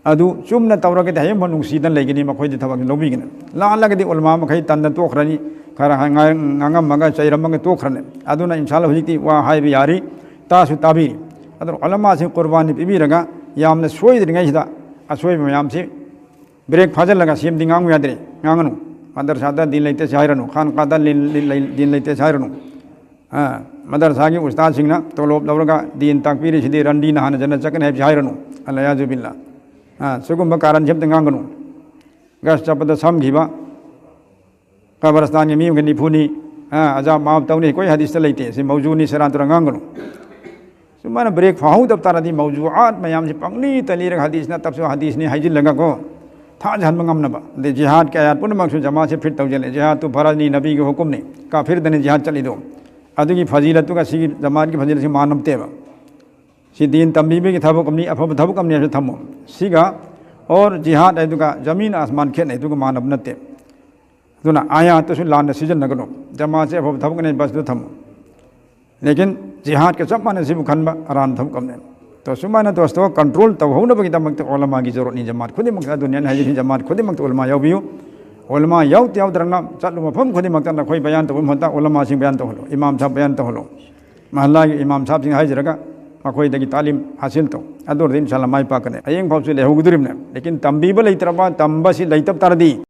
ꯑꯗꯨ ꯆꯨꯝꯅ ꯇꯧꯔꯒꯗꯤ ꯍꯌꯦꯡꯐꯥꯎ ꯅꯨꯡꯁꯤꯗꯅ ꯂꯩꯒꯅꯤ, ꯃꯈꯣꯏꯗꯤ ꯊꯕꯛ ꯂꯧꯕꯤꯒꯅꯤ꯫ ꯂꯥꯜꯂꯒꯗꯤ ꯎꯂꯃꯥ ꯃꯈꯩ ꯇꯟꯗ ꯇꯣꯛꯈ꯭ꯔꯅꯤ꯫ ꯈꯔ ꯉꯥꯡꯉꯝꯃꯒ ꯆꯩꯔꯝꯃꯒ ꯇꯣꯛꯈ꯭ꯔꯅꯤ꯫ ꯑꯗꯨꯅ ꯏꯟꯁꯥꯜꯂꯥ ꯍꯧꯖꯤꯛꯇꯤ ꯋꯥ ꯍꯥꯏꯕ ꯌꯥꯔꯤ, ꯇꯥꯁꯨ ꯇꯥꯕꯤꯔꯤ꯫ ꯑꯗꯨꯅ ꯎꯂꯃꯥꯁꯤꯡ ꯀꯨꯔꯕꯥꯅꯤ ꯄꯤꯕꯤꯔꯒ ꯌꯥꯝꯅ ꯁꯣꯏꯗ꯭ꯔꯤꯉꯩꯁꯤꯗ ꯑꯁꯣꯏꯕ ꯃꯌꯥꯝꯁꯤ ꯕ꯭ꯔꯦꯛ ꯐꯥꯖꯤꯜꯂꯒ ꯁꯦꯝꯗꯤ ꯉꯥꯡꯕ ꯌꯥꯗ꯭ꯔꯦ, ꯉꯥꯡꯒꯅꯨ꯫ ꯃꯗꯔꯁꯥꯗ ꯗꯤꯟ ꯂꯩꯇꯦ ꯁꯤ ꯍꯥꯏꯔꯅꯨ, ꯈꯥꯟ ꯀꯥꯗ ꯂꯤꯟ-, ꯂꯤꯟ ꯂꯩ-, ꯗꯤꯟ ꯂꯩꯇꯦ ꯁꯤ ꯍꯥꯏꯔꯅꯨ꯫ ꯑ, ꯃꯗꯔꯁꯥꯒꯤ ꯎꯁꯇꯥꯗꯁꯤꯡꯅ ꯇꯣꯂꯣꯞ ꯂꯧꯔꯒ ꯗꯤꯟ ꯇꯥꯛꯄꯤꯔꯤꯁꯤꯗꯤ ꯔꯟꯗꯤꯅ ꯍꯥꯟꯅ ꯖꯟꯅ ꯆꯠꯀꯅꯤ ꯍꯥꯏꯕꯁꯤ ꯍꯥꯏꯔꯅꯨ꯫ ꯑꯜ-ꯏꯌꯥꯖꯨ ꯕꯤꯜꯂꯥ꯫ ꯑ, ꯁꯤꯒꯨꯝꯕ ꯀꯥꯔꯟꯁꯤ ꯑꯝꯇ ꯉꯥꯡꯒꯅꯨ꯫ ꯒꯁ ꯆꯠꯄꯗ ꯁꯝꯈꯤꯕ, ꯀꯕꯔꯁꯇꯥꯟꯒꯤ ꯃꯤ ꯑꯃꯒ ꯅꯤꯐꯨꯅꯤ, ꯑ, ꯑꯖꯥꯕ ꯃꯥꯐ ꯇꯧꯅꯤ, ꯑꯩꯈꯣꯏ ꯍꯗꯤꯁꯇ ꯂꯩꯇꯦ꯫ ꯁꯤ ꯃꯧꯖꯨꯅꯤ, ꯁꯦꯔꯥꯟ ꯇꯨꯔꯥꯟ ꯉꯥꯡꯒꯅꯨ꯫ ꯁꯨꯃꯥꯏꯅ ꯕ꯭ꯔꯦꯛ ꯐꯥꯍꯧꯗꯕ ꯇꯥꯔꯗꯤ ꯃꯧꯖꯨꯑꯥꯠ ꯃꯌꯥꯝꯁꯤ ꯄꯪꯂꯤ ꯇꯂꯤꯔꯒ ꯍꯗꯤꯁ ꯅꯠꯇꯕꯁꯨ ꯍꯗꯤꯁꯅꯤ ꯍꯥꯏꯖꯤꯜꯂꯒꯀꯣ ꯊꯥꯖꯍꯟꯕ ꯉꯝꯅꯕ꯫ ꯑꯗꯩ ꯖꯤꯍꯥꯗꯀꯤ ꯑꯥꯌꯥꯠ ꯄꯨꯝꯅꯃꯛꯁꯨ ꯖꯃꯥꯠꯁꯦ ꯐꯤꯠ ꯇꯧꯁꯤꯜꯂꯦ꯫ ꯖꯤꯍꯥꯗꯇꯨ ꯐꯔꯖꯅꯤ, ꯅꯕꯤꯒꯤ ꯍꯨꯀꯨꯝꯅꯤ, ꯀꯥꯐꯤꯔꯗꯅꯤ ꯖꯤꯍꯥꯗ ꯆꯠꯂꯤꯗꯣ꯫ ꯑꯗꯨꯒꯤ ꯐꯖꯤꯂꯠꯇꯨꯒ ꯁꯤꯒꯤ ꯖꯃꯥꯠꯀꯤ ꯐꯖꯤꯂꯠꯁꯤ ꯃꯥꯟꯅꯗꯦꯕ꯫ ꯁꯤ ꯗꯤꯟ ꯇꯝꯕꯤꯕꯒꯤ ꯊꯕꯛ ꯑꯃꯅꯤ, ꯑꯐꯕ ꯊꯕꯛ ꯑꯃꯅꯤ ꯍꯥꯏꯕꯁꯨ ꯊꯝꯃꯣ꯫ ꯁꯤꯒ ꯑꯣꯔ ꯖꯤꯍꯥꯗ ꯍꯥꯏꯗꯨꯒ ꯖꯃꯤꯟ ꯑꯁꯃꯥꯟ ꯈꯦꯠꯅꯩ, ꯑꯗꯨꯒ ꯃꯥꯟꯅꯕ ꯅꯠꯇꯦ꯫ ꯑꯗꯨꯅ ꯑꯥꯌꯥꯠꯇꯨꯁꯨ ꯂꯥꯟꯅ ꯁꯤꯖꯤꯟꯅꯒꯅꯨ꯫ ꯖꯃꯥꯠꯁꯦ ꯑꯐꯕ ꯊꯕꯛꯅꯦ, ꯕꯁꯇꯨ ꯊꯝꯃꯨ꯫ ꯂꯦꯀꯤꯟ ꯖꯤꯍꯥꯗꯀ ꯆꯞ ꯃꯥꯟꯅ ꯁꯤꯕꯨ ꯈꯟꯕ ꯑꯔꯥꯟꯕ ꯊꯕꯛ ꯑꯃꯅꯦ꯫ ꯇꯣ ꯁꯨꯃꯥꯏꯅ ꯗꯣꯁꯇꯣ ꯀꯟꯇ꯭ꯔꯣꯜ ꯇꯧꯍꯧꯅꯕꯒꯤꯗꯃꯛꯇ ꯎꯂꯃꯥꯒꯤ ꯖꯔꯨꯔꯠꯅꯤ꯫ ꯖꯃꯥꯠ ꯈꯨꯗꯤꯡꯃꯛꯇ ꯑꯗꯨꯅꯤ ꯑꯩꯅ ꯍꯥꯏꯖꯔꯤꯁꯤ, ꯖꯃꯥꯠ ꯈꯨꯗꯤꯡꯃꯛꯇ ꯎꯂꯃꯥ ꯌꯥꯎꯕꯤꯌꯨ꯫ ꯎꯂꯃꯥ ꯌꯥꯎꯗ ꯌꯥꯎꯗ꯭ꯔꯒ ꯆꯠꯂꯨ ꯃꯐꯝ ꯈꯨꯗꯤꯡꯃꯛꯇ ꯅꯈꯣꯏ ꯕꯌꯥꯟ ꯇꯧꯕ ꯃꯍꯨꯠꯇ ꯎꯂꯃꯥꯁꯤꯡ ꯕꯌꯥꯟ ꯇꯧꯍꯜꯂꯨ, ꯏꯃꯥꯝ ꯁꯥꯍꯕ ꯕꯌꯥꯟ ꯇꯧꯍꯜꯂꯨ꯫ ꯃꯍꯜꯂꯥꯒꯤ ꯏꯃꯥꯝ ꯁꯥꯍꯕꯁꯤꯡ ꯍꯥꯏꯖꯔꯒ ꯃꯈꯣꯏꯗꯒꯤ ꯇꯥꯂꯤꯝ ꯍꯥꯁꯤꯜ ꯇꯧ꯫ ꯑꯗꯨ ꯑꯣꯏꯔꯗꯤ ꯏꯟꯁꯥꯜꯂꯥ ꯃꯥꯏ ꯄꯥꯛꯀꯅꯤ꯫ ꯍꯌꯦꯡ ꯐꯥꯎꯁꯨ ꯂꯩꯍꯧꯒꯗꯧꯔꯤꯕꯅꯦ꯫ ꯂꯦꯀꯤꯟ ꯇꯝꯕꯤꯕ ꯂꯩꯇ꯭ꯔꯕ, ꯇꯝꯕꯁꯤ ꯂꯩꯇꯕ ꯇꯥꯔꯗꯤ